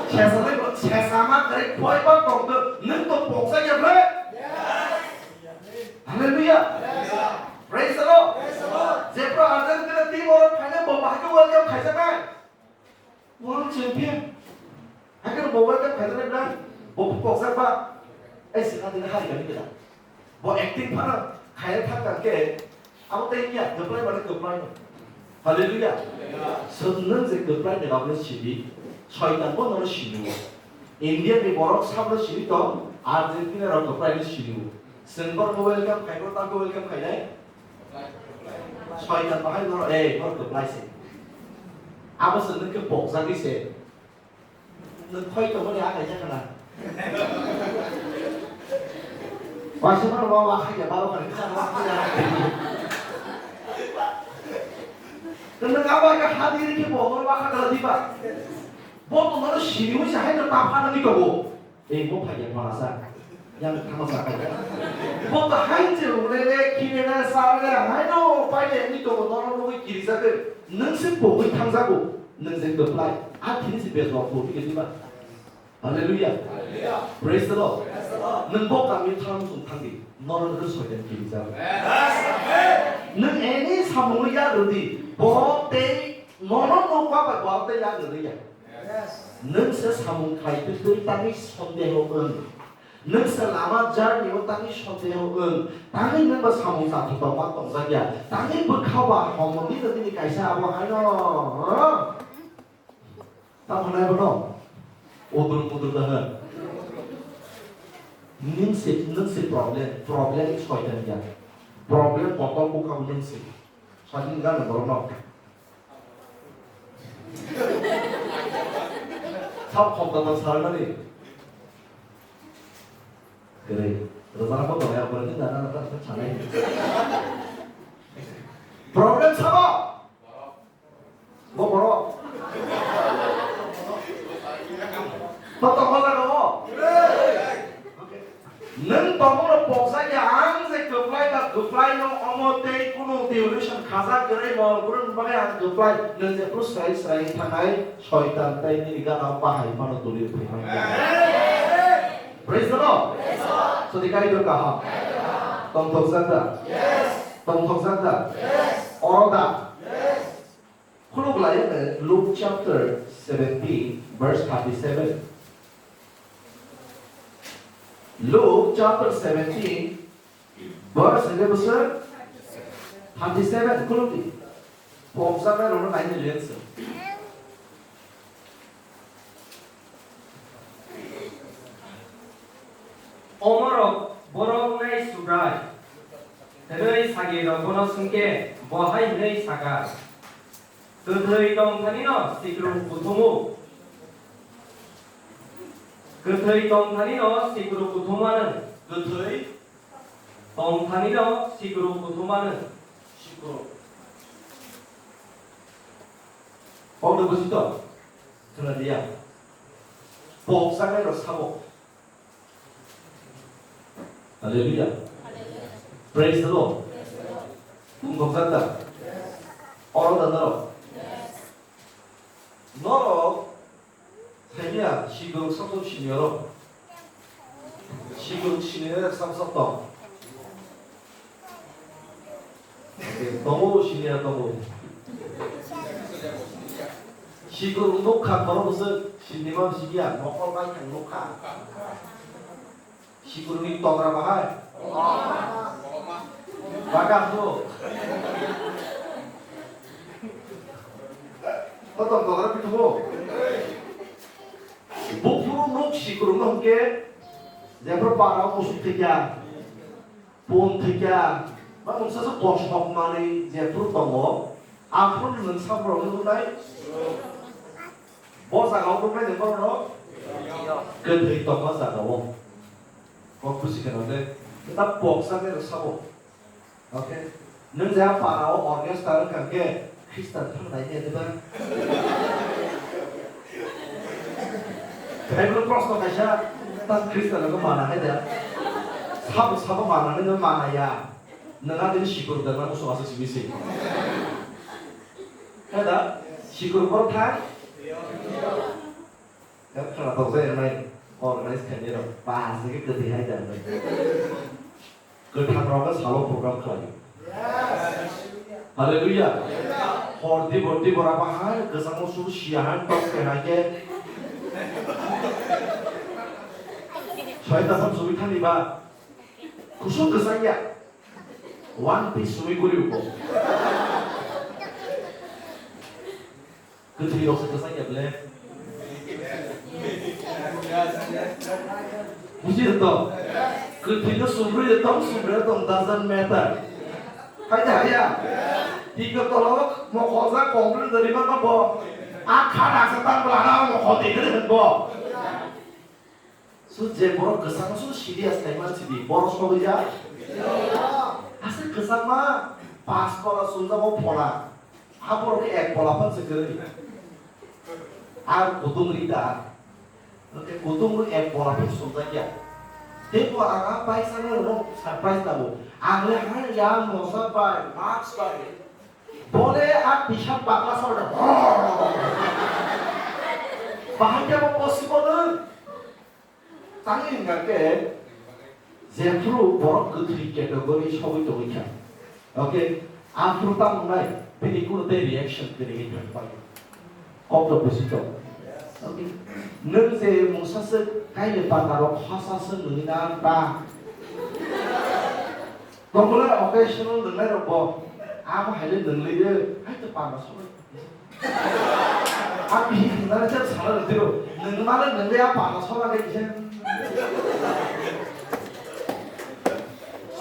Sasai ban sasa ma gari khua ban mokto. Nung to poksa ya bre. Hallelujah. Praise the Lord. Jepro Argentina team oro final bo bahai welcome khaisa nai. World champion. Haikhe bo World Cup khaijak nai bwla, bo pokjak ba, ai se kha tini hari kani bwla. Bo acting phano khaina thang thang khe, abo tei ya, kwplai mane kwplai no. Hallelujah. So nwng je kwplai ni bagwi sidi, Soitan bo nono sidi o. India ni borok sabno sidi tong, Argentina rok kwplai no sidi o. Chwng borokno welcome khai, bo tamo welcome khainai. Soitan bahai norok, eh, norok kwplai se. Abo se nwng khe pokjagwi se. Nwng khoi tongmani a kaisa khna. Waisa mano wa wa khaikhe baro khna kisa wa khaikhe. Nwng abo khe hadi ri khe bo wa kha kala diba. Bo tongmani sini wi sa hai ta ta pha nang ni tongo. Ei, bo phai ya, manasa. Yang thangma sa phai ya. Bo to hai je ure le, khire le, sa le, hai no, pai le, ni to no, no, no, kiri sa de. Nwng se bo wi thang jago, nwng je kwplai. A thini se bezwa bo ti ke diba. Hallelujah. Praise the Lord. Nwng bo kami thang sung thang di. No, no, no, so den kiri jago. Nwng eni samung ya rudi. Bo te, no, no, no, pa, pa, bo te ya rudi ya. Nwng se samung khlai twi twi tangwi sondeho wng. Nwng se lama journey o tangwi sondeho wng. Tangwi nwng ba samung chathok tongma tongjakya. Tangwi bwkha ba homoni nini kaisa abo haino. Tamo nai bono. Udur mudur da hwn. Nwng se, nwng se problem, problem soitan ya. Problem botol bukha nwng se. Sajin gana borok no. Sab khobda ta sarmani. Kwrwi. Rwjana bo tongya, bo ni dana na ta sanai. Problem sabo. Bo borok. Bo tongma jaga o. Nwng tongmano pokjak ya, ang je kwplai ba kwplai no omo tei kunu theologian khajak kwrwi mol kwrwng bagwi ang kwplai, nwng jephru swrai swrai thangnai soitan tei nini gana bahai phano duli phai manya. Praise the Lord. Sadi kaitor kaham. Tongthokjak da? Tongthokjak da? Oro da? Khuluk lai ane Luke chapter seventeen, verse thirty-seven. Luke chapter seventeen, verse hingke bwswk thirty-seven. Khuluk di. Pokjak nai rokno naini reng se. Omorok borok nai Subrai, hwnwi sagirok bono swngkhe, bo hai hwnwi sakha, "Kwthwi tongthanino sikru kuthumu, kwthwi tongthanino sikru kuthumano, kwthwi tongthanino sikru kuthumano." Sikru. Pokno buji to? Khna diya. Pokjaknai rok sabo. Hallelujah. Praise the Lord. Tongthokjak da? Oro da norok? Norok, thaiya, sikrok sabo senior rok. Sikrok senior rok sabo sabo tong. Tongo siniya tongo. Sikur nukha, borok bwswk sinima bisi ya, mokol bai thang nukha. Sikur ni togra bahai. Baka to. Kotor togra pithubo. Buphuru nuk sikur no hwnkhe, jepro para musuk thikya. Pon thikya, ba mungsa se pon sok manwi jephru tongo, aphuru nwng saphuru nuknai. Bo jaga o nuknai ni borok no kwthwi tongma jaga o. Kok busi kheno de, ta poksa de sabo. Okay. Nwng ja para o orchestra wngkha khe, Khristan thang nai khe diba? Tei bo proshno kaisa, ta Khristan no mana hai da? Sabo sabo mana ni no mana ya. Nwng a din sikur da na musu asa sibisi. Hai da? Sikur bor thang? Ya khana tok jai nai. Organize khainai rok. Ba se ke kwthwi hai da. Kwthang rok salo program khlai. Hallelujah. Hor di bor di bora bahai kwchangma su sia han tok ke hai ke. Soi ta sam sui thani ba. Kusuk kwchang ya. One piece sui kuri uko. Kwthwi rok se kwchang ya ble. Buji to? Kwthwi no sumrwi de tong, sumrwi de tong, doesn't matter. Hai de haya. Tiko tolo mokol ja complete dari ma bo. Akha na se tang bla na mokol de de bo. So je borok kwchangma so serious khai man sidi, borok sogwi ya? Asa kwchangma pas pola sumjak o pola. A borok khe ek pola phan se kwrwi. Ar kutung ri da. Oke, kutung ro ek pola phan sumjak ya. Tei bo ang a paisa no rok surprise tabo. Ang le ha ya mosa bai, mask bai. Bole a pisa pakla sor da. Bahai khe bo possible no? Tangwi hwnkha khe, jephru borok kwthwi category sogwi tongwi kha. Okay, aphuru tamo wngnai, bini kunu tei reaction kwrwi wngwi thang pai. Kok to busi to. Okay. Nwng je mungsa se kaile panda rok hosa se nwnwi na ta. Tongmole occasional nwngnai rok bo. Abo haile nwnglai de, hai to panda sogwi. Ang bihik hinmani se sara rw tiro. Nwng mano nwng le a pano soba khe kisa.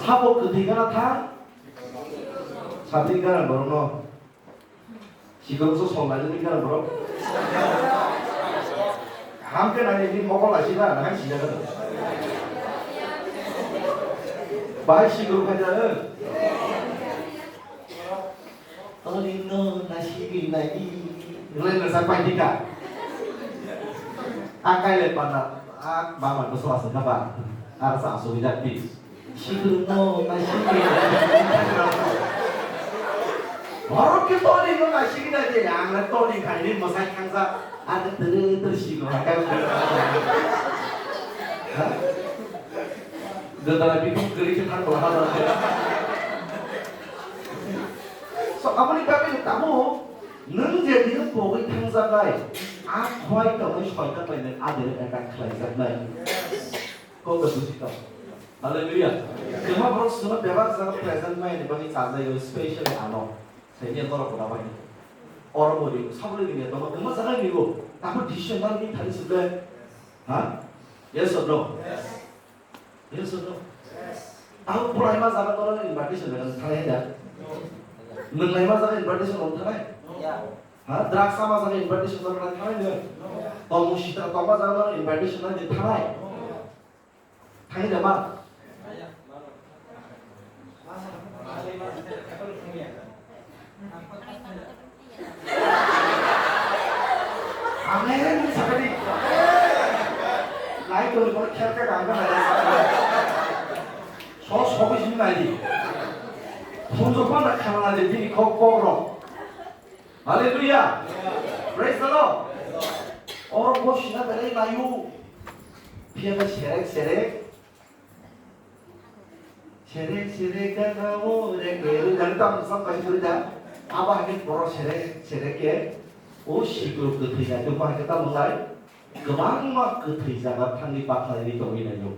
Sabo kwthwi gana thang. Satwi gana borokno. Sikoro so sol lai ni gana borok. Ham khe nai ni mokol lai sina, nang sina gana. Bahai sikoro khai da. Oling no nasigwi nai di. Nang nasa paidika. Akai le pana, a bama ko so asa kaba. Arsa asu bijak ti. Sikuru no, nai sikuru. Borok ke toni no nai sikina je, ang le toni khai ni masai khangsa. Ada tere tere sikuru hakai. Ha? Jatara bikum kiri ke thang bola ha. So, aboni kami tamu. Nwng je dino pogwi thangjaknai, a khwai tongwi soitan bai nwng a dino attack khlaijaknai. Kok da buji tong. Hallelujah. Kwma borok sino bebak jaga present mai ni bagwi chajaio, specially ano. Saini borok koda bai. Oro bori sabule ni to ma jaga ni go. Tapo decision dan ni thani sibule. Ha? Yes or no? Yes. Yes or no? Yes. Ang pura ima jaga tolo invitation jaga thalai da. Nwng lai ma jaga invitation on thalai. Yeah. Ha, drugs sama jaga invitation on thalai da. Tong sita tong ma jaga invitation na de thalai. Thani da ma. Amen, sakali. Lai to ko kher ka ganga na. So so bi jin nai di. Phun jo pa na khana na de bini kok kok ro. Hallelujah. Praise the Lord. Oro ko sina belai layu. Phiya na serek serek. Sere, sere, gana, o, re, ke, re, jani tam sam bai suri da. Abo hai khe borok sere, sere khe, o, sikru kwthwi jani, o, hai khe tam wnglai. Kwbangma kwthwi jaga thangwi bakhlai ri tongwi laio.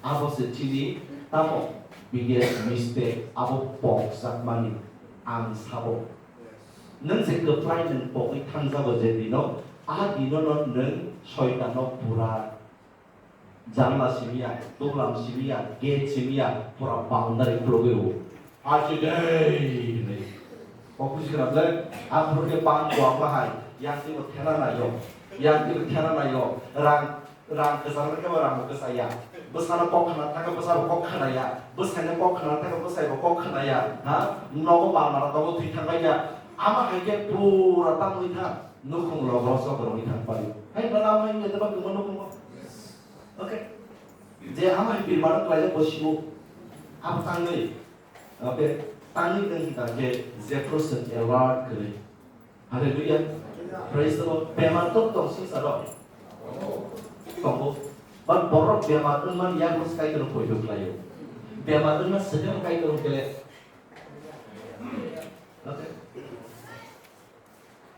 Abo se chini tamo biggest mistake, abo pokjakmani ang sabo. Nwng se kwplai nwng pogwi thangjago je dino, a dino no nwng soitan no pura Janla simiya, tuklam simiya, gate simiya, pura boundary khulogwi rwo. Achi dei hinwi. Kok buji khna ble, aphuru khe bang buang bahai, yang twi bo thena naio, yang twi bo thena naio, rang, rang kwchang khe bo rang bo kwchaya. Bwsano kok khna thangkhe bwsa bo kok khnaya, bwsaino kok khna thangkhe bwsai bo kok khnaya, ha? Nogo mal mara tongo thwi thangbai ya. Ama hai khe pura tamwi thang, nukhung logo sok rwngwi thang pari. Hai bala mai ya teba kwma nukhung. Okay. Je ama hai birmano klaijak bo sibo. Abo tangwi. Okay. Tangwi tong hwnkha khe Jefferson Award kwrwi. Hallelujah. Praise the Lord. Bemar to tong sing saro. Tongo. But borok bemar wngmani yago Kaitorno poito khlaio. Bemar wngma swkang Kaitorno kele. Okay.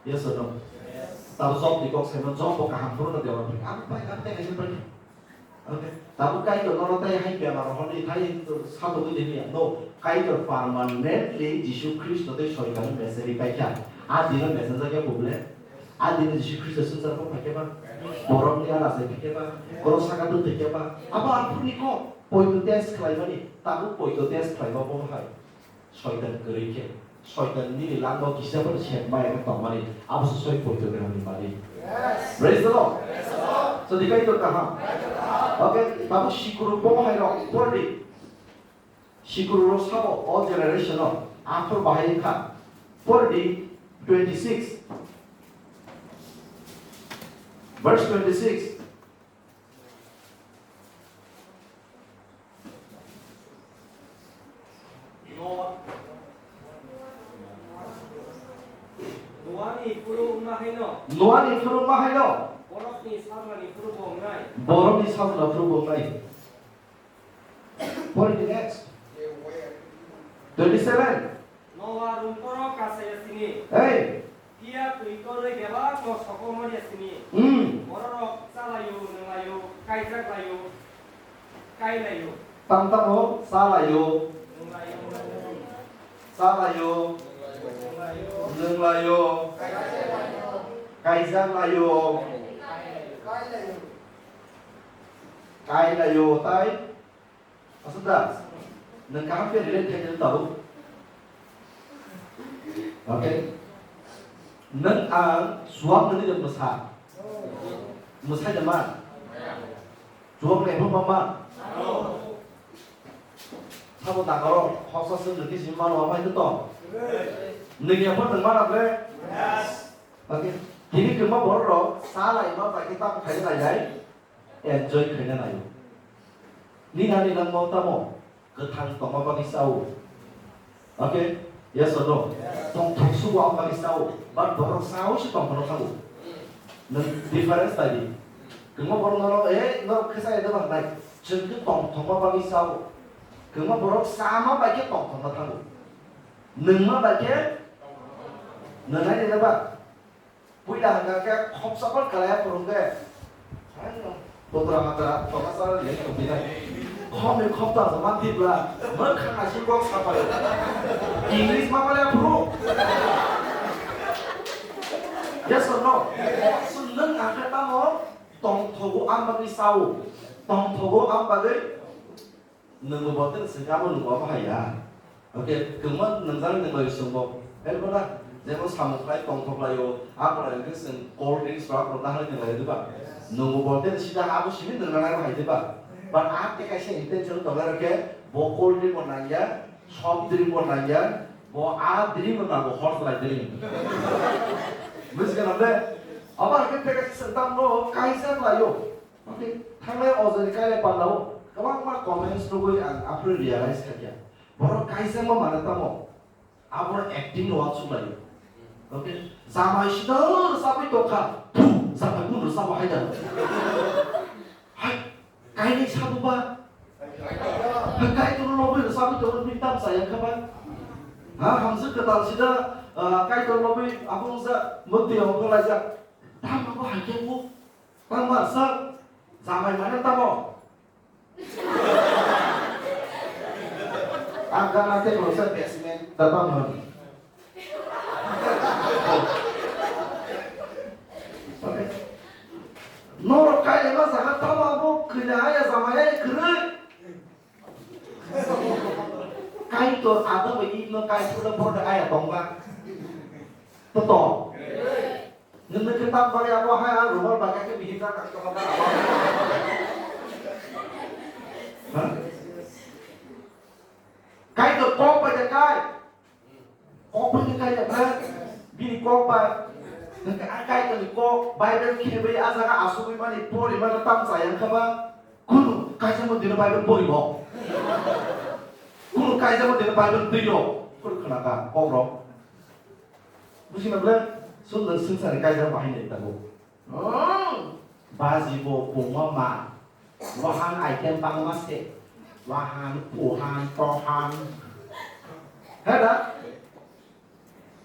Yes or no? Yes. Tabo Job ni kok saimano, Job bo kaham phuru no dewa phai. Ang pai, ang tai kaisa pai. Okay. Tabo Kaitor nono tai hai bemar rok hwnwi thai sato gwi de ya. No, Kaitor permanently Jisu Khristo tei Soitan ni message ri paikha. A dino message khe buble. A dino Jisu Khristo swngchar bo phaikhe ba. Borok ni ala sai phaikhe ba. Borok saka tu thikhe ba. Abo aphuru ni kok. Poito test khlaimani. Tabo poito test khlaima bo hai. Soitan kwrwi khe, Soitan nini langmao kisa phano sep maya khe tongmani, abo se soi poito gwnangni mani. Yes. Praise the Lord. Praise the Lord. So, di Kaitor kaham. Kaitor kaham. Okay, tabuk sikuru bo hai rok, por di. Sikuru rok sabo, o generation o, aphuru bahai wngkha. Por di twenty-six. Verse twenty-six. Noa-, Noani phuru wngma haino. Noani phuru wngma haino. Borokni sajlani phuru bo wngnai. Borokni sajla phuru bo wngnai. What is the next? Twenty-seven. Noa rungkoro kasaya sini. Hey. Phiya twi torwi bebakno sokomorya sini. Hmm. Bororok chalaio, nwnglaio, kaijaklaio, kailaio. Tang tamo chalaio. Nwnglaio. Chalaio. Nwnglaio. Nwnglaio. Kaijaklaio. Kailaio. Kailaio, tai? Aswk da? Nwng kaham khe relate khai khe tabuk. Okay? Nwng ang suak nini de mwsa. Mwsai de man. Suak nai phung ma man. Sabo dangaro khoksa se nwng khe simi mano amai khe tong. Nwng ya phung nwng mana bre? Okay? Tini kwma borok rok sa lai ma bai khe tamo khaina nai nai, enjoy khaina nai. Nini ani langmao tamo kwthang tongma bagwi sao. Okay? Yes or no? Tongthok sugo ang bagwi sao. But borok sao se tongthokno thango. Nwng difference tadi. Kwma borok norok, eh, norok khe saya deba nai. Chwng khe tongthokma bagwi sao. Kwma borok sama bai khe tongthokno thango. Nwngma bai khe nwngnai de ba. Puila hwnkha khe khopsa phar kalaya phwrwng khe. Putra matra tongma chara le tongpinai. Khopni khopta joma thipla, mwkhang naising kok sapai. English ma male aphuru. Yes or no? So nwng ang khe tamo tongthogo ang bagwi sao. Tongthogo ang bagwi Nwngbo bo tei swngkha, abo nwngbo abo hai ya. Okay, kwma nwngjak nwng bai swngbo. Help na, jemon samung khlai tongthok laio, abo lai khe chwng cold drinks rok rok nahar nwng lai diba. Nwngbo bo tei sida abo simi nwng nai hai diba. But a tei kaisa intention tong lai khe bo cold drink bo nang ya, soft drink bo nang ya, bo a drink bo nango hor lai drink. Buji kana de? Abo hai khe tei kaisa swngtam no kaisa laio. Okay, thangnai o jani kailai pandao kwbangma comments nugwi ang aphuru realize khaikha. Borok kaijakma mane tamo? Abo acting no uansuk laio. Okay, jamai sida rwchapwi tongkha. Phu, jamai kunu rwchapwi hai da. Hai, kainwi sabuba. Hai, Kaitor lobwi rwchapwi tongo, bini tam chaya kha ba. Ha, hamjwk kwtal sida, ah, Kaitor lobwi abo wngsa, mwtwi ongkha laijak. Tamo bo hai khe bo. Tamo sa jamai mane tamo? Ang gana te bo sa basement da tamo. Norok kai ma jaga tamo abo kina aya jamai ai kwrwi. Kaitor Adam bai Eve no kai pura borok aya tongma. Toto. Nwng nw kwtal bagwi abo hai ang rumal bagwi khe bihik jak nang tongma. Ha? Kaitor kok bai de kai. Kok bai de kai de kai. Bini kok bai. Nwng khe a Kaitor ni kok Bible khebwi a jaga asugwi mani pori mani tam chaya wngkha ba. Kunu kaisa mo dino Bible pori bo. Kunu kaisa mo dino Bible twi ro. Kunu khna ka kok ro. Buji na bre? Sundar swngchar ni kaisa bahai nai tago. Hmm. Baji bo pungma ma. Wahan item bangma se. Wahan, puhan, tohan. He da?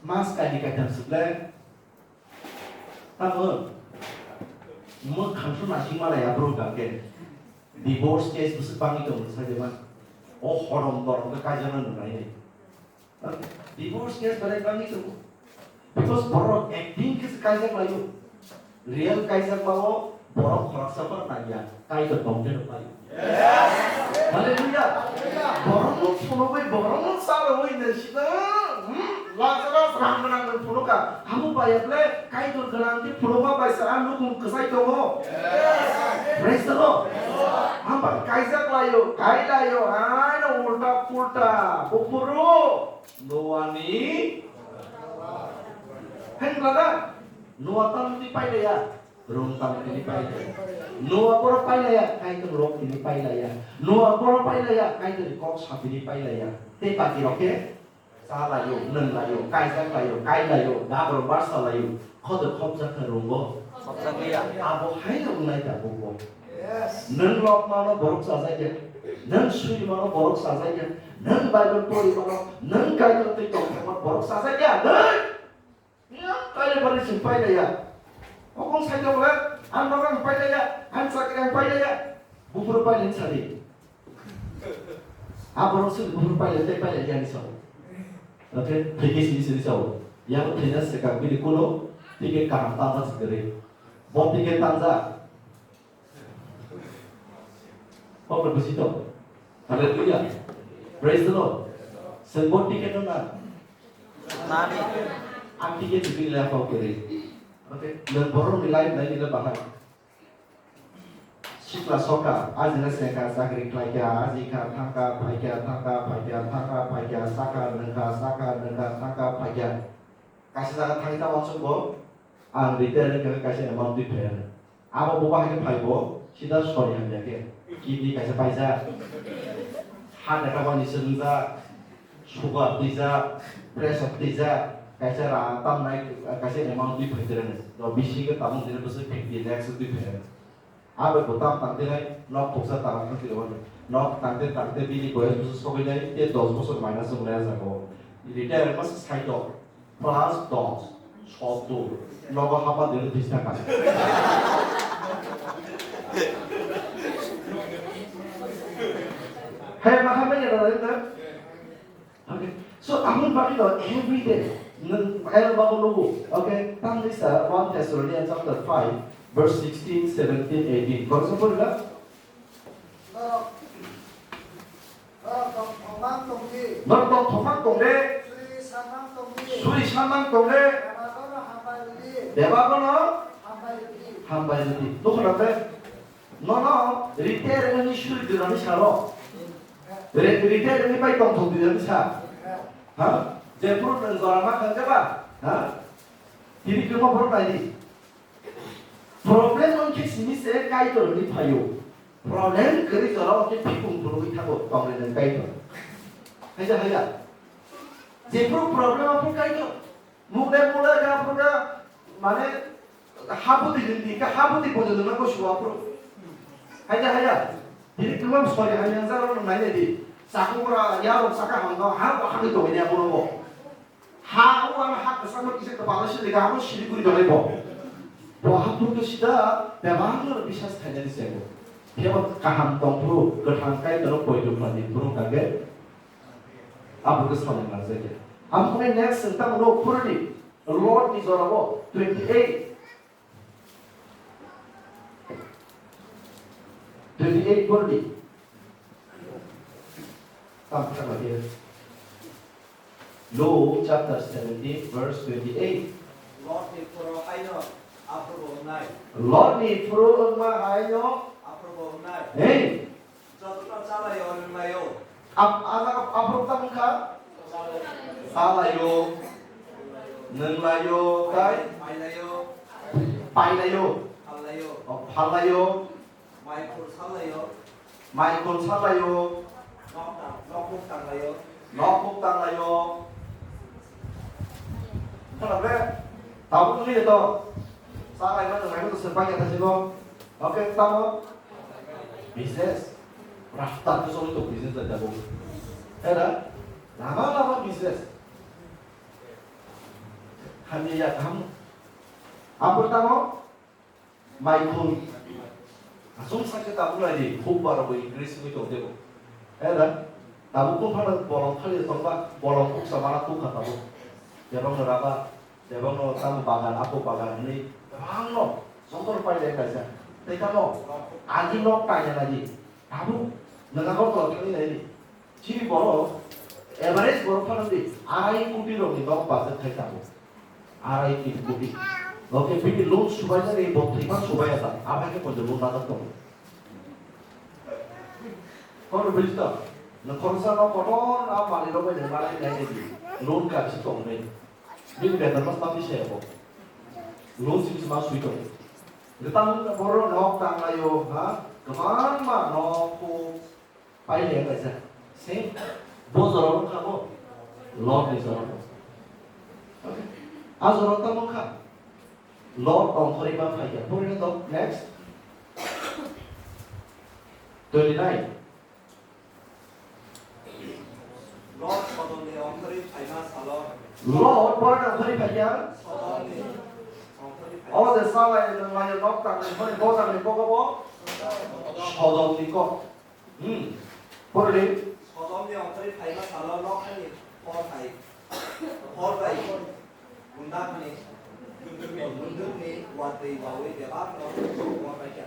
Mas kaini kaitam sukle. Tamo? Mwkhang su nasing malaya bro gangke. Divorce case busu bangwi tong sa jema. O horom borom ke kaijana nunai. Divorce case belai bangwi tongo. Because borok acting khe se kaijak laio. Real kaijak bao borok khoroksa phano nangya. Kaitor tongkhe rwkhlaio. Hallelujah. Borokno phunugwi, borokno charwwi nai sida, hmm, Lazarus rang gwnang rok phunuka. Abo baya ble Kaitor gwnang khe phunukma bai sa ang nukhung kwchai tongo. Praise the Lord. Hambai kaijak laio, kai laio, ano ulta pulta, buphuru. Noani. Hai brother, Noa tamni pailaya, rung tamni pailaya. Noa borok pailaya, Kaitor rok tini pailaya. Noa borok pailaya, Kaitor kok sapini pailaya. Tei baki rok khe cha laio, nwng laio, kaijak laio, kai laio, gabro barsa laio, khodo khopjak khe rungo. Khopjak liya. Abo hai no wngnai tabukbo. Nwng lok mano borok chajak ya, nwng sui mano borok chajak ya, nwng Bible pori mano, nwng Kaitor twi tong thangma borok chajak ya, nwng. Kaitor bari sing pailaya. Okong sai tong le, ang nogo ang pailaya, ang chakri ang pailaya. Buphuru pailai sadi. Aborok sini buphuru pailai tei pailai yani sao. Okay, theke sini sini sao. Yang thena seka bini kulo, tike kaham tangsa sekere. Bo tike tangsa. Pokok besi to. Haleluya. Praise the Lord. Sembon tiket no na. Nani. Ang tiket sipil ya kau kiri. Okay. Dan borok ni lain lain ila bahai. Sikla soka, ajina seka, chakri khlaika, ajika, thangka, phaika, thangka, phaika, thangka, phaika, saka, nangka, saka, nangka, thangka, phaika. Kaisa jaga thangwi ta wansuk bo. Ang retire wngkha khe kaisa amount twi phai rwno. Abo bo bahai khe phai bo, sida sori hamya khe. Kidney kaisa paijak, heart attack bai ni swrwngjak, sugar twijak, pressure twijak, kaisa rang tamnai, kaisa amount twi phai rwno. Bisingo tabuk dino bwswk fifty lakhs twi phai rwno. Abo bo tam tang tenai nok khoksa tang tang twi rwno. Nok tang te tang te bini boyas bwswk sogwi nai, te dos bosor minus wng lai o jaga o. Retire wngma se saitok. Plus dos, sottur. Nogo haba dero tris taka. Hey, maha manya na rin na? Okay. So, amon bagi no every day. Nang, ayo bago logo. Okay. Tang ni sa one Thessalonians chapter five, verse sixteen, seventeen, eighteen. Kau sa pun lah? Norok, norok tongthokmang tongdi. Norok tongthokmang tongdi. Suri sanmang tongdi. Suri sanmang tongdi. Bebagwno hambai rwdi. Bebagwno hambai rwdi. Hambai rwdi. Dukhu nang de. Nono retire wngwi suri dirani salo. Re-, retire wngwi bai tongthok dirani sa. Ha? Jephuru nwng jora ma khangjaba. Ha? Tini kwma borok naidi. Problem wngkhe simi se Kaitor ni phaio. Problem kwrwi jora wngkhe phikung phunugwi thango tongwi nang Kaitor. Haida haida. Jephuru problem aphuru Kaitor. Mukde mula ga phuru ga mane habuti din din ka habuti bojo dona ko suwa phuru. Haida haida. Diri kwma sori hai yang jaro nang nai di. Sakung ra ya ro saka hangno ha ko hangni tongwi ya bono bo. Ha, o ano ha kwchangma kisa kwbangma sini ga, abo sini guri tongo bo. Bo ha phuru khe sida bebak no bisas khainani se bo. Phiya bo kaham tong phuru, kwthang Kaitor no poito khlai di phuru kage. Abo khe samung nang jakya. Abo khe next sentang no phuru di. Lot ni jora bo twenty eight. Twenty eight purdi. Tam kha lagi. Luke chapter seventeen verse twenty eight. Lot ni phuru haino aphuru bo wngnai. Lot ni phuru wngma haino aphuru bo wngnai. Hey. Jotono chalaio, nwnglaio. Ap-, a jaga aphuru tam wngkha? Chalaio, nwnglaio, tai? Pailaio. Pailaio. Phallaio. O, phallaio. Mai khul sallaio. Mai khul sallaio. Nok tang, nok buk tanglaio. Nok buk tanglaio. Khwna bre? Tabuk wngwi to. Chalaima, nwnglaima to swk bai ya thasigo. Okay, tamo? Business. Raftar khe choli tongo business bai tabuk. Era? Lama lama business. Hamya ya kaham. Aphuru tamo? Mai khul. Aswk sakhe tabuk lai di, khuk barok bai increase wngwi tong tebo. Era, tabuk kung phano bolong khali tongba, bolong khuksa mana tukha tabuk. Bebakno raba, bebakno tamo bagan, apo bagan hwnwi, bebakno jotono pailai kaisa. Tei tamo, agi nok taina nai di. Tabuk, nwng Agartala thangwi nai di. Chini borok, average borok phano di, arai koti rokni nok budget khai tabuk. Arai tin koti. Oke, bini loan subaijak, ei bo thwima subaiya ta. Abo hai khe koido loan najak tongo. Kono buji to? Na khoroksa no kotor a manwi rok bai nang manai nai di. Loan ka bisi tong nai. Bini beton mas tang bisa ya bo. Loan si bisi ma sui tongo. Gitang boro nok tang laio ha. Kwbangma nok ko. Pailai kaisa. Same. Bo jora wngkha bo. Lot ni jora. Okay. A jora tamo wngkha. Lot tongthorwi ma phaikha. Purina dok next. Twenty nine. Lot Sodomni ongkhorwi phaima salo. Lot boro ni ongkhorwi phaikha. Sodomni ongkhorwi phaima. O je salai nwnglai nok tangni hwnwi bo tangni bogo bo. Sodomni kok. Hmm. Porli. Sodomni ongkhorwi phaima salo nokhani hor hai. Hor bai. Gunda hani. Gundukni watwi bawi bebak no hor bai kha.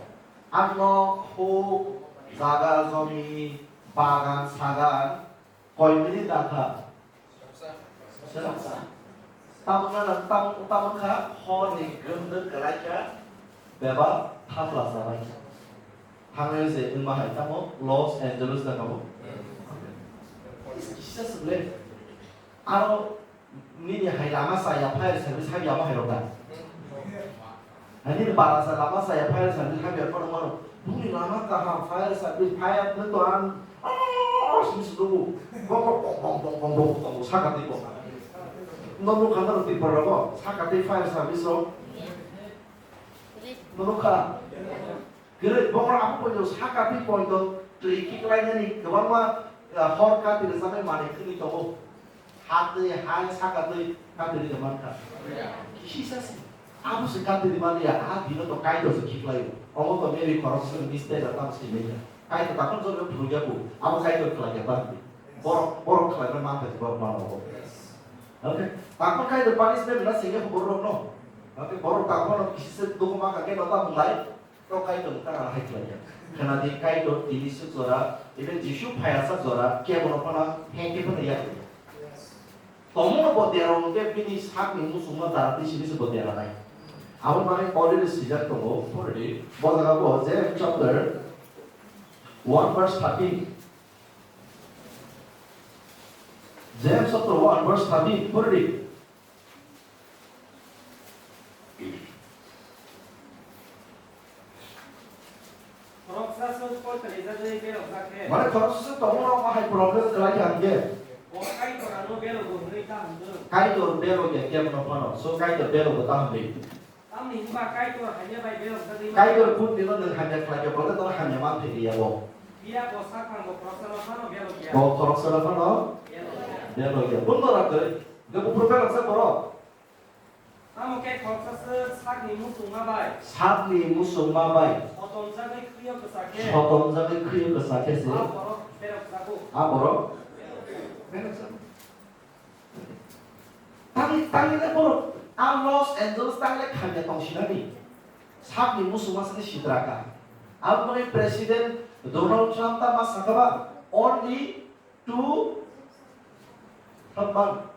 Ang no huk, jaga, jomi, bagan, sagan, koi minute dakha. Tamna na tam, tamkha hor ni gunduk kwlai kha, bebak thapla chabai kha. Thangnai se wngma hai tamo Los Angeles na kamo. Kisa se ble. Aro nini hai lama sa ya fire service hai ya hai rok da. Ani bara sa lama saya fire service hai biar kono mano. Buni lama kaham fire service fire ne to an. Oh, sini sedugu. Bong bong bong bong bong bong bong bong saka tei bong. Nono khana roti parabo saka tei fire service ro. Nono kha. Kere bong abo ko saka tei bong to tui ki klai nani kwbangma hor ka tiri samai mani kini to. Hatwi hai saka twi katwi rwmani kha. Kisi sasi. Abo se katwi rwmani ya, a dino to Kaitor se khiklai o. Omo to maybe khoroksa se mistake da tamo se manya. Kaitor takon jor phuru ya bu. Abo Kaitor khlai ya bang. Borok, borok khlai na man ta borok man obo. Okay. Takon Kaitor punishment na singe borok no. Okay, borok takon kisi se dukhu ma ka ke no ta mulai. To Kaitor ta hai khlai ya. Khana di Kaitor tini se jora, even Jisu phaya sa jora, ke bono phana he ke phana ya. Tomo bo derong ke bini sakni musungma dara twi sini se bo dera nai. Abo mane already sijak tongo, already. Bo jaga bo James chapter one verse thirteen. James chapter one verse thirteen, already. Khoroksa se koi kalaijagwi berokjak khe. Mane khoroksa se tongo no, ma hai problem kwlai kha hwnkhe. Bo Kaitor ano berogo hwnwi ta hwnjwk. Kaitor berok ya kebo no phano. So Kaitor berok bo ta hwnwi. Tamni hwnba Kaitor hamya bai berokjagwi ma. Kaitor kut nino nwng hamya khlai khe bo le tono hamya man thai ya bo. Phiya bo sakphang bo khoroksa no phano berok ya. Bo khoroksa no phano berok ya. Berok ya. Bundo rakhe. Hwnkhe buphuru berok sa borok. Tamo khe khoroksa se sakni musungma bai. Sakni musungma bai. Sotomjagwi khwiyo kwsa khe. Sotomjagwi khwiyo kwsa khe se. A borok berok jago. A borok berok jago. Tangwi, tangwi le borok a Los Angeles tangwi le khamya tong sinani. Sakni musungma sini sidra ka. Aboni President Donald Trump ta ma sakha ba only two thumban.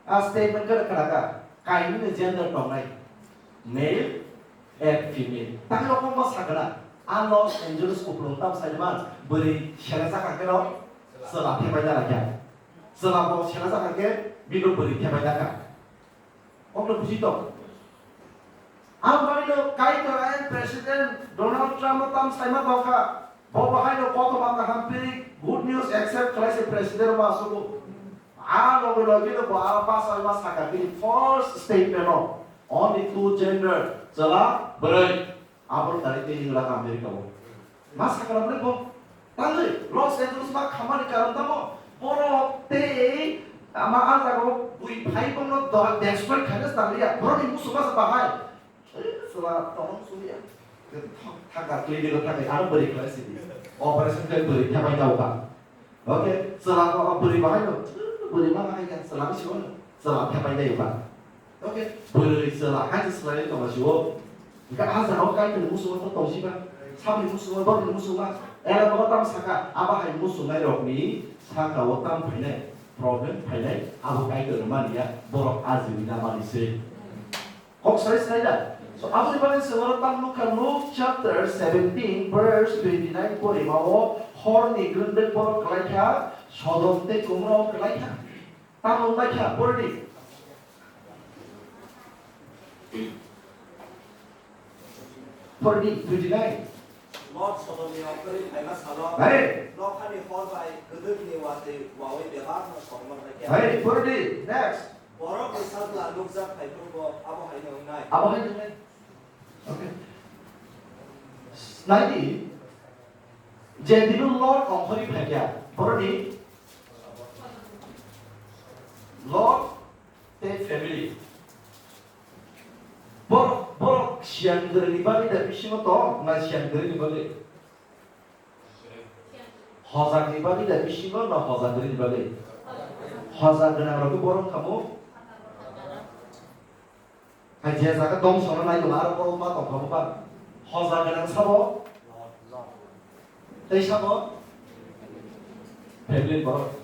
A statement khe khna kha, kainwi ni gender tongnai, male and female. Tang rokong ma sakna, a Los Angeles kupulung tam sai man, bwrwi sela jaka khe no, chwla thepai da kha. Chwla bo sela jaka khe, bino bwrwi thepai da kha. Okno buji tong. Ang bagwi no Kaitor ayang President Donald Trump no tam saima tongkha. Bo bo haino kothoma kaham piri good news accept khlai se President ma asugo. A loge loge no bo aro basa ma saka piri first statement no. Only two gender, chwla, bwrwi. Abo tari tei hinglaka America o. Ma sakra mani bo. Tangwi, Los Angeles ma khamani karon tamo. Borok tei ama a jaga o bui phai bongno do-, destroy khaina tanglia. Borokni musu basa bahai. Eh, sela tong sulia. Thangka clinic o thangwi ano bwrwi khlai sidi. Operation khlai bwrwi thepai dauka. Okay, chwla ko bwrwi bahai no, bwrwi ma bahai kha, chwla bisi wano, chwla thepai dai ba. Okay, bwrwi chwla hai se swlai tong sio. Ga a jao kai tong musu to tong siba, sabni musu, borni musu ma, ela bo tam saka, aba hai musu nai rok ni saka o tam phainai, problem phainai, abo kai tong mani ya, borok a jini na mani se. Kok sai sai da. So, aboni bagwi se oro tamo nukha Luke chapter seventeen verse twenty-nine porima o horni gwrwngdwk borok kwlai kha, Sodom tei Gomorrah o kwlai kha. Tamo wngbai kha, pordi. Pordi, twenty-nine. Lot Sodomni okhorwi phaima salo, Hey. Nokhani hor bai gwdwkni watwi wawi bebakno songma khlai kha. Hey, pordi, next. Borokni sajla nukjak phaiphrubo abo haino wngnai. Abo haino wngnai. Okay. Naidi, je dino Lot ongkhorwi phaikha, borokni Lot tei family. Borok, borok siyan gwrwngni bagwi da bisingo tong, na siyan gwrwngni bagwi? Hojak ni bagwi da bisingo na hojak gwnang ni bagwi? Hojak gwnang rok borok kamo. Hai je jaga dom sona nai dong aro borok ma tong kamo ba. Hojak gwnang sabo? Tei sabo? Family borok.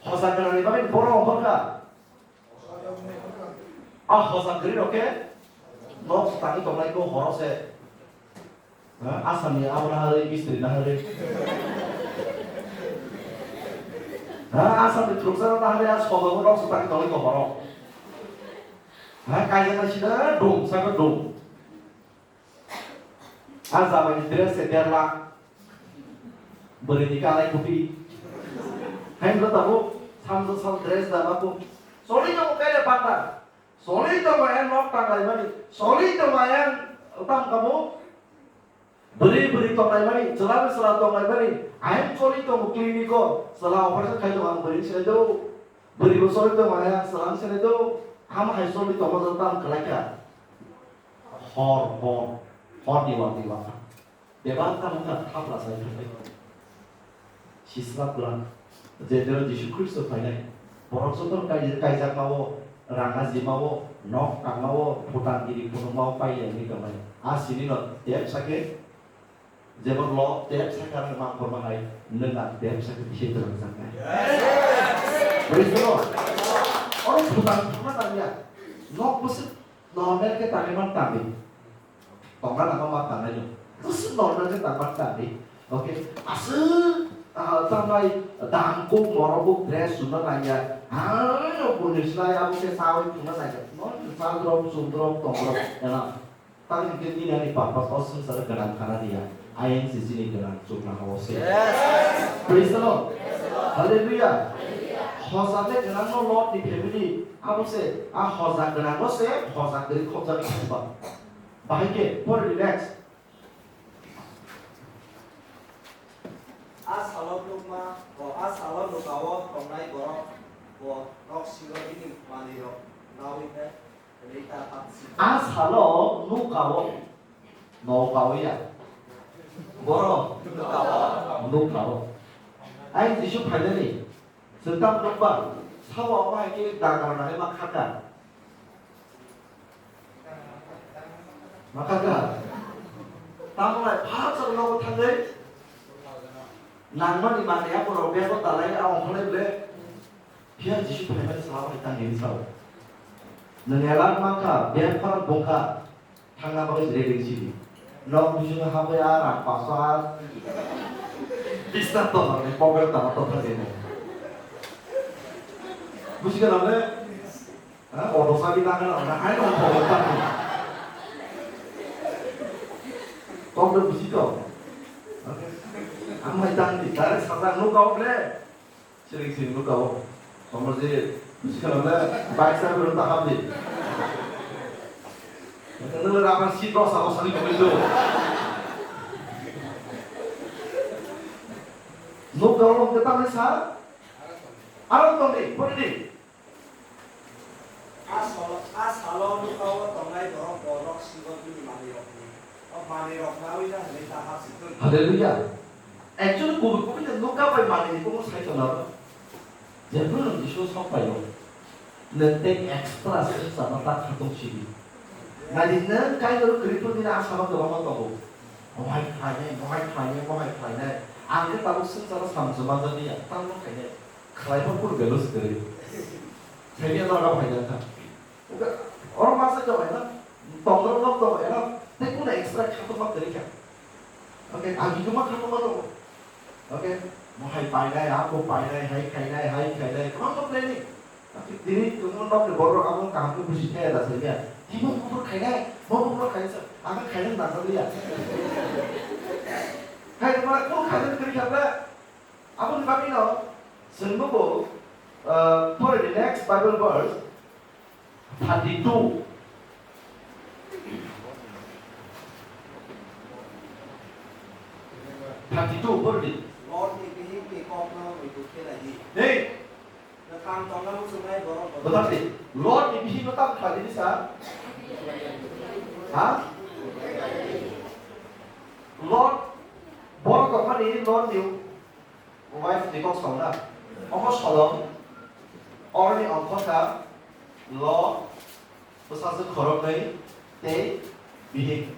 Hojak gwnang ni bagwi borok ongkhorkha. A hojak gwnang rok khe nok tangwi tongnai ko horo se. Ha, Assam ni abo na harwi, mistri na harwi. Ha, Assam ni khuroksa na harwi, a sobo no rok swtang tongwi ko horo. Ha, kaijaknai sida dum, saka dum. A jabai ni dress se der lakh. Bwrwi ni kalai kupi. Hai wngkha tabuk, samsok sal dress da babu. Choli tongo kaile panda. Choli tongo ayang nok tang lai mani. Choli tongo ayang tam kamo. Bwrwi bwrwi tong lai mani, chwla bai chwla tong lai mani. Ayang choli tongo clinic o. Chwla operation khai tongo ang bwrwi sinai do. Bwrwi bo choli tongo ayang chwla sinai do. Hama hai choli tongo tam kwlai kha. Hor, hor, hor ni wati wata. Bebak tamo wngkha thapla sai thangbai. Sisla pla. Je jero Jisu Khristo phainai. Borok joto kai-, kaijakmao, rang ajimao, nok tangmao, phutan giri phunukmao pailai wngwi tongmani. A sinino tep sake, jemon lo tep sake ang mang korma hai, nwng ang tep sake bisi twrwngjaknai. Praise the Lord. Oro phutan thangna tangya. Nok bwswk normal khe tangwi man tangwi. Tongna nangma ma tangnai no. Bwswk normal khe tangma tangwi. Okay. Aswk, ah, tambai dam kuk morok kuk dress chumna nangya. Ano buni slai abo khe sawi chumna nangya. No, chal drop, chum drop, tong drop. Ena. Tamni khe nini ani purpose o swngcharo gwnang khana diya. I N C C ni gwnang chukna hao se. Yes. Praise the Lord. Hallelujah. Hojak le gwnang no Lord ni family. Abo se, a hojak gwnang no se, hojak kwrwi khopjak ni thangba. Bahai khe, pore di next. A salo nukma, o a salo nukao tongnai borok, bo nok singo bini manwirok nawi khe rita hapsi. A salo nukao, nokao ya. Borok nukao, nukao. Ai Jisu phainani. Chwng tamo nukba, sabo omo hai khe dagar nai ma khaka. Ma khaka. Tamo lai pha chwng nogo thangwi. Nangmani manwi aborok bego dalai a ongkholai ble. Phiya Jisu phaimani sabo hai tangwi sao. Nwng elak mankha, beg khorok bungkha. Thangna bagwi ready sidi. Nok bisingo habwi a rang paso a bisna tongmani pocket tangma tongthar rwnai. Bujikhana le? Ha? Auto chabi nangna nangna hai no pocket tangma. Kok do buji to. Okay. Ang mai tangdi, direct sajak nukao ble. Siring siring nukao. Somoji, sikhala le bike sa belum tahap di. Nang le rapan si dosa dosa ni kami tu. Nukao lo kita ni sa. Alam tong di, pori di. A salo, a salo nukao tongnai borok, borok sigo bini manwirokni. O manwirok nawi na hwnwi ta hapsi twi. Hallelujah. Actually, kubui kubui no nukha bai manwirni kumo sai tongo. Jephru nwng Jisu sok paio, nwng tei extra swngcharno ta khatong sidi. Nadi nwng Kaitor kwrwi phuru nini asama kwbangma tongo. Mohai khlainai, mohai khlainai, mohai khlainai. Ang khe tabuk swngcharo samung se manjak liya, tamo khainai. Khlai phano kunu belus kwrwi. Saimya norok phaijak kha. Oke, oro masa jawai na. Tongdorok nok tongo eno. Tei kunu extra khatokma kwrwi kha. Oke, agi khe ma khatokma tongo. Oke, mohai painai, abo painai, hai khainai, hai khainai. Kwbangma planning. Oke, tini tongmo nokni borok abo kaham khe buji khe da saimya. Timo buphuru khainai, mo buphuru khainai sa. Ang khainai nangkha liya. Hai, ma kunu khainai kwrwi kha bla. Aboni bagwino chwng nugo, uh, pore di next Bible verse, thirty-two. Thirty-two, pore di. Lord ni bihik ni kokno muitu khe nai di. Hey! Bwthar di. Lord ni bihik no tam khlai di sa? Ha? Lord, borok tongmani Lord ni Wife ni kok song na. Omo solong. Orni ongkho kha lo, bwsajwk khoroknwi tei bihik.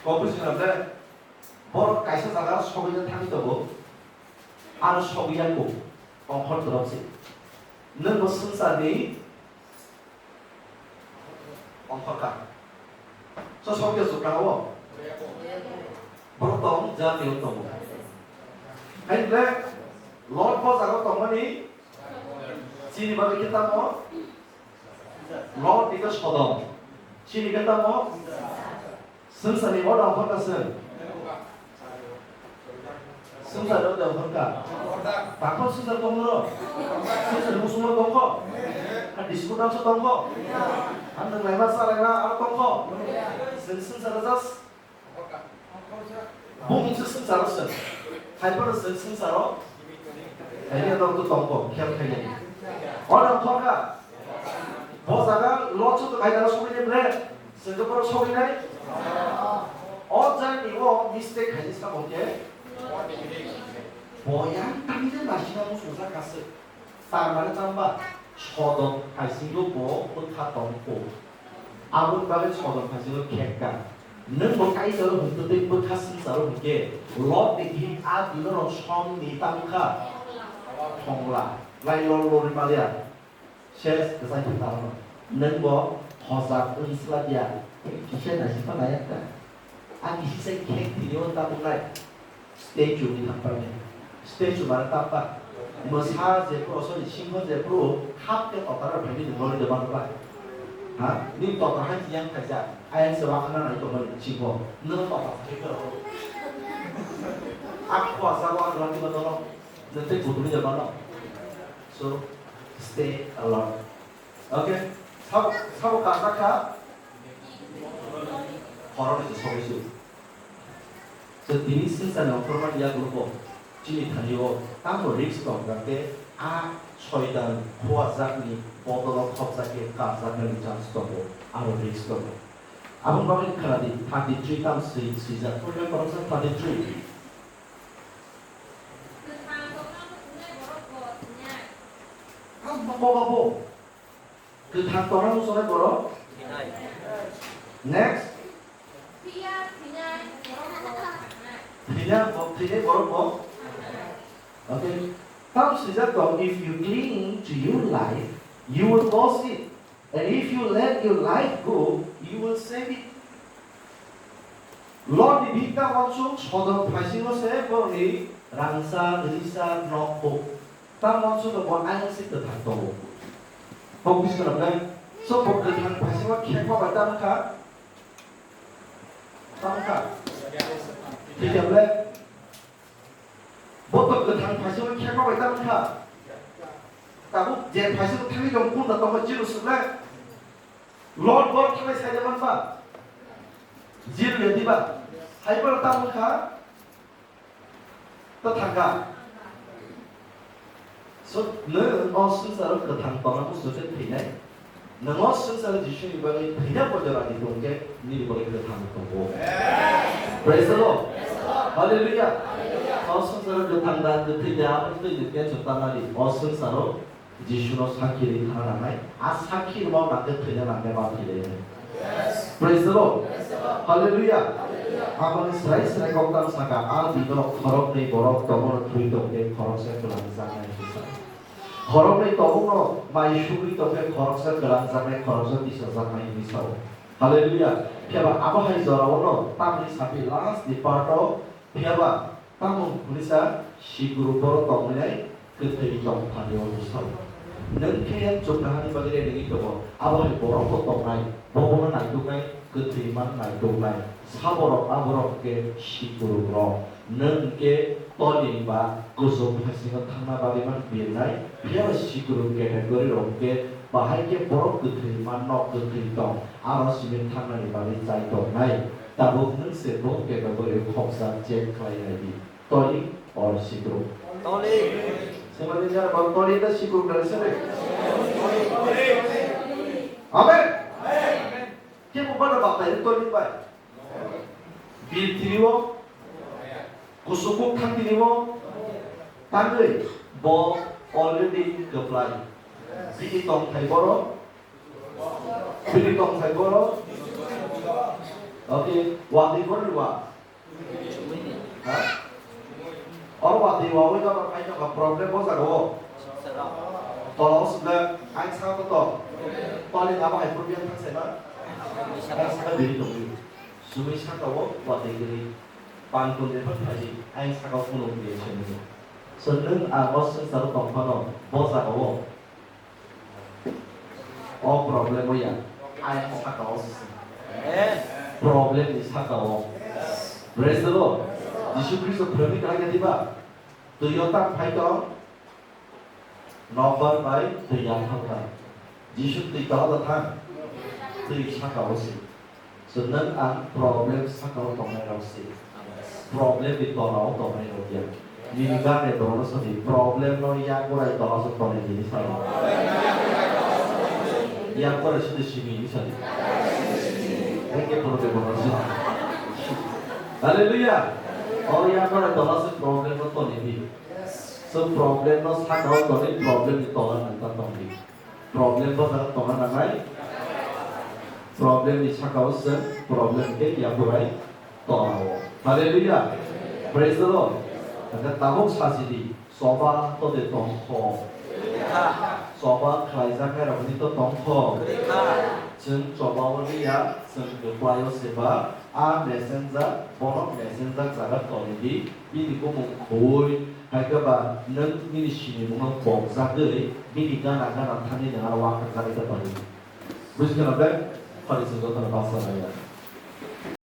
Kok bwswk hwnle borok kaisa jaga sogwina thangwi tongo. Aro sogwi ya kuk. Ongkhor twrok se. Nwng bo swngcharni Ongkhorkha. So, sokya chukha o? Borok tong, jati o tongo. Hai ble, Lot bo jaga tongmani, chini bagwi khe tamo? Lot ni khe Sodom. Chini khe tamo? Swngcharni o dam hor ka swng? Swngcharni o dam hor ka? Takhor swngchar tong no? Swngcharni muchungma tong kho? A disco dance tong kho? A nwng laima cha laima aro tong kho? Swng swngchar just Bumung se swngcharo se. Haiphano se swngcharo. Haini ado to tongbo, khel khainai. Ono khorka. Bo jaga lo chu to kainaro sogwi ne ble. Se to boro sogwi nai. O jani o mistake khaini samo khe. Bo yang tangje nasina musu jaka se. Tar mane tangba, Sodom haisingo bo bwkha tong kho. Aboni bagwi Sodom haisingo khekka. Nwng bo Kaitor hwnkhe tei bwkha swngcharo hwnkhe, Lot ni bihik a binorok som ni tamo kha. Thongla. Lai lor lorwi maliya. Ses kwchai khe tamo. Nwng bo hojak wng swlaiya. Kisa naisingkha nai ekta. Ang kisa se khek thini o tamo nai. Statue ni thangpai ni. Statue mane tapa. Mwsa je pro, sorry, singho je pro, khap khe totar rok phaini nungwi de ban bai. Ha? Ni totar hai yang khaijak. Ayang se wakhana nai tongmani singho. Nwng totar khe khe rw. Ak khwa sa wa rwti ba dolo. Nwng tei kutung de bano. So, stay alert. Okay? Sabo, sabo kasa kha? Khoroknwi se sogwi su. So, tini swngcharni ongkhormani yagulo bo chini thani o tamo risk tong kha khe a soitan khuajakni bodolo khopjak khe karjaknani chance tongo, aro risk tongo. Aboni bagwi khna di, thirty three tam swi-, swijak. Program khoroksa thirty three. Ang bo bo bo. Kwthang tongna muchunai borok. Next. Thwina, thwinai borok bo. Okay. Tam swijak tong, if you cling to your life, you will lose it. And if you let your life go, you will save it. Lot ni bihik ta wansuk Sodom phaisingo se borokni rangchak, richak, nok kuk. Tamo swngo bo ayang se kwthang tongo. Kok bisingo rok le, so bo kwthang phaisingo khekma bai tamo kha? Tamo kha? Thik khe ble? Bo to kwthang phaisingo khekma bai tamo kha? Tabuk je phaisingo thangwi tong kunda tongo chini swk le? Lot bor thangnai sai de manba? Zero ya diba? Hai bono tamo kha? Ta thangkha. So, nwng o swngcharo kwthang tongna muchungkhe thwinai. Nwng o swngcharo Jisuni bagwi thwina pojora di tongkhe, nini bagwi kwthang tongo. Praise the Lord. Hallelujah. O swngcharo kwthang da, kwthwi da, abo twi di tension ta nadi. O swngcharo Jisuno sakhi rwi thangna nangnai, a sakhi rwmao nangkhe thwina nangkhe ma thwinai hwnwi. Praise the Lord. Hallelujah. Aboni srai srai kok tang saka, a bino khoroknwi borok tongo thwi tongkhe khoroksa kwlangjaknai hwnwi sa. Khoroknwi tongo mai sugwi tongkhe khoroksa kwlangjaknai khoroksa tisajaknai hwnwi sao. Hallelujah. Phiya ba abo hai jorao no tamni sapi last ni part o phiya ba Tamo hwnwi sa, sikuru borok tongmani kwthwi tong thani o bwsao. Nwng khe yang chuknahani bagwi ready wngwi tongo, abo hai borok bo tongnai, bo bono naituknai, kwthwi man naituknai. Sa borok, a borok hwnkhe sikuru rok. Nwng hwnkhe toni ba kuchuk phaisingno thangna bagwi man birnai, phiya ba sikuru category rok hwnkhe bahai khe borok kwthwi man no kwthwi tong, aro simi thangnani bagwi chai tongnai. Tabuk nwng se bo category khopsa check khlai nai di. Toli or sikru? Toli. Sengmani jara bang toli ta sikru kali sebe. Amen. Ke mo bana baptai toli bai. Bil tiriwo. Kusukuk thang tiriwo. Tangwi bo already keplai. Bini tong thai boro. Bini tong thai boro. Okay, wadi boro wa. Ha? Oro watwi wawi tongkha, phai tongkha, problem bo jaga o. Tola o swngjak, ang saka to tong. Toli lama hai problem thang sai ma? Ang saka diri tongwi. Sumui saka o watwi diri. Pan kun de phan phaji, ang saka o kuno diri swngjak. So nwng ang o swngcharo tong phano, bo jaga o. O O problem o ya. Ai saka o se. Problem ni saka o. Praise the Lord. Jisu Khristo phwrwngwi kwlai kha diba? Twi o tang phai tong. Nokbar bai twi yang thang kha. Jisu twi tola da thang. Twi saka o se. So, nwng ang problem saka o tongnai rok se. Problem ni tola o tongnai rok ya. Nini gane borok no sadi problem no yak borai tola se tongnai nini salo. Yak borai sadi simi ni sadi. Eke problem bono se. Hallelujah. O yak borai tola se problem no tongnai di. So problem no saka o tongnai problem ni tola nang ta tongnai. Problem bo jaga tongna nangnai. Problem ni saka o se problem ke ya borai tongna o. Hallelujah. Praise the Lord. Hingke tabuk sasi di, choba to de tongkho. Choba khlaijak hai rok ni to tongkho. Chwng choba o liya, chwng kwplai o seba, a messenger, borok messenger jaga tongwi di, bini bumung khoi, hai khe ba nwng nini sinimung no pokjagwi, bini gana gana thani nwng aro wakarjagwi ta tonwi di. Buji kheno bre? Khori chwng jotono basa naiya.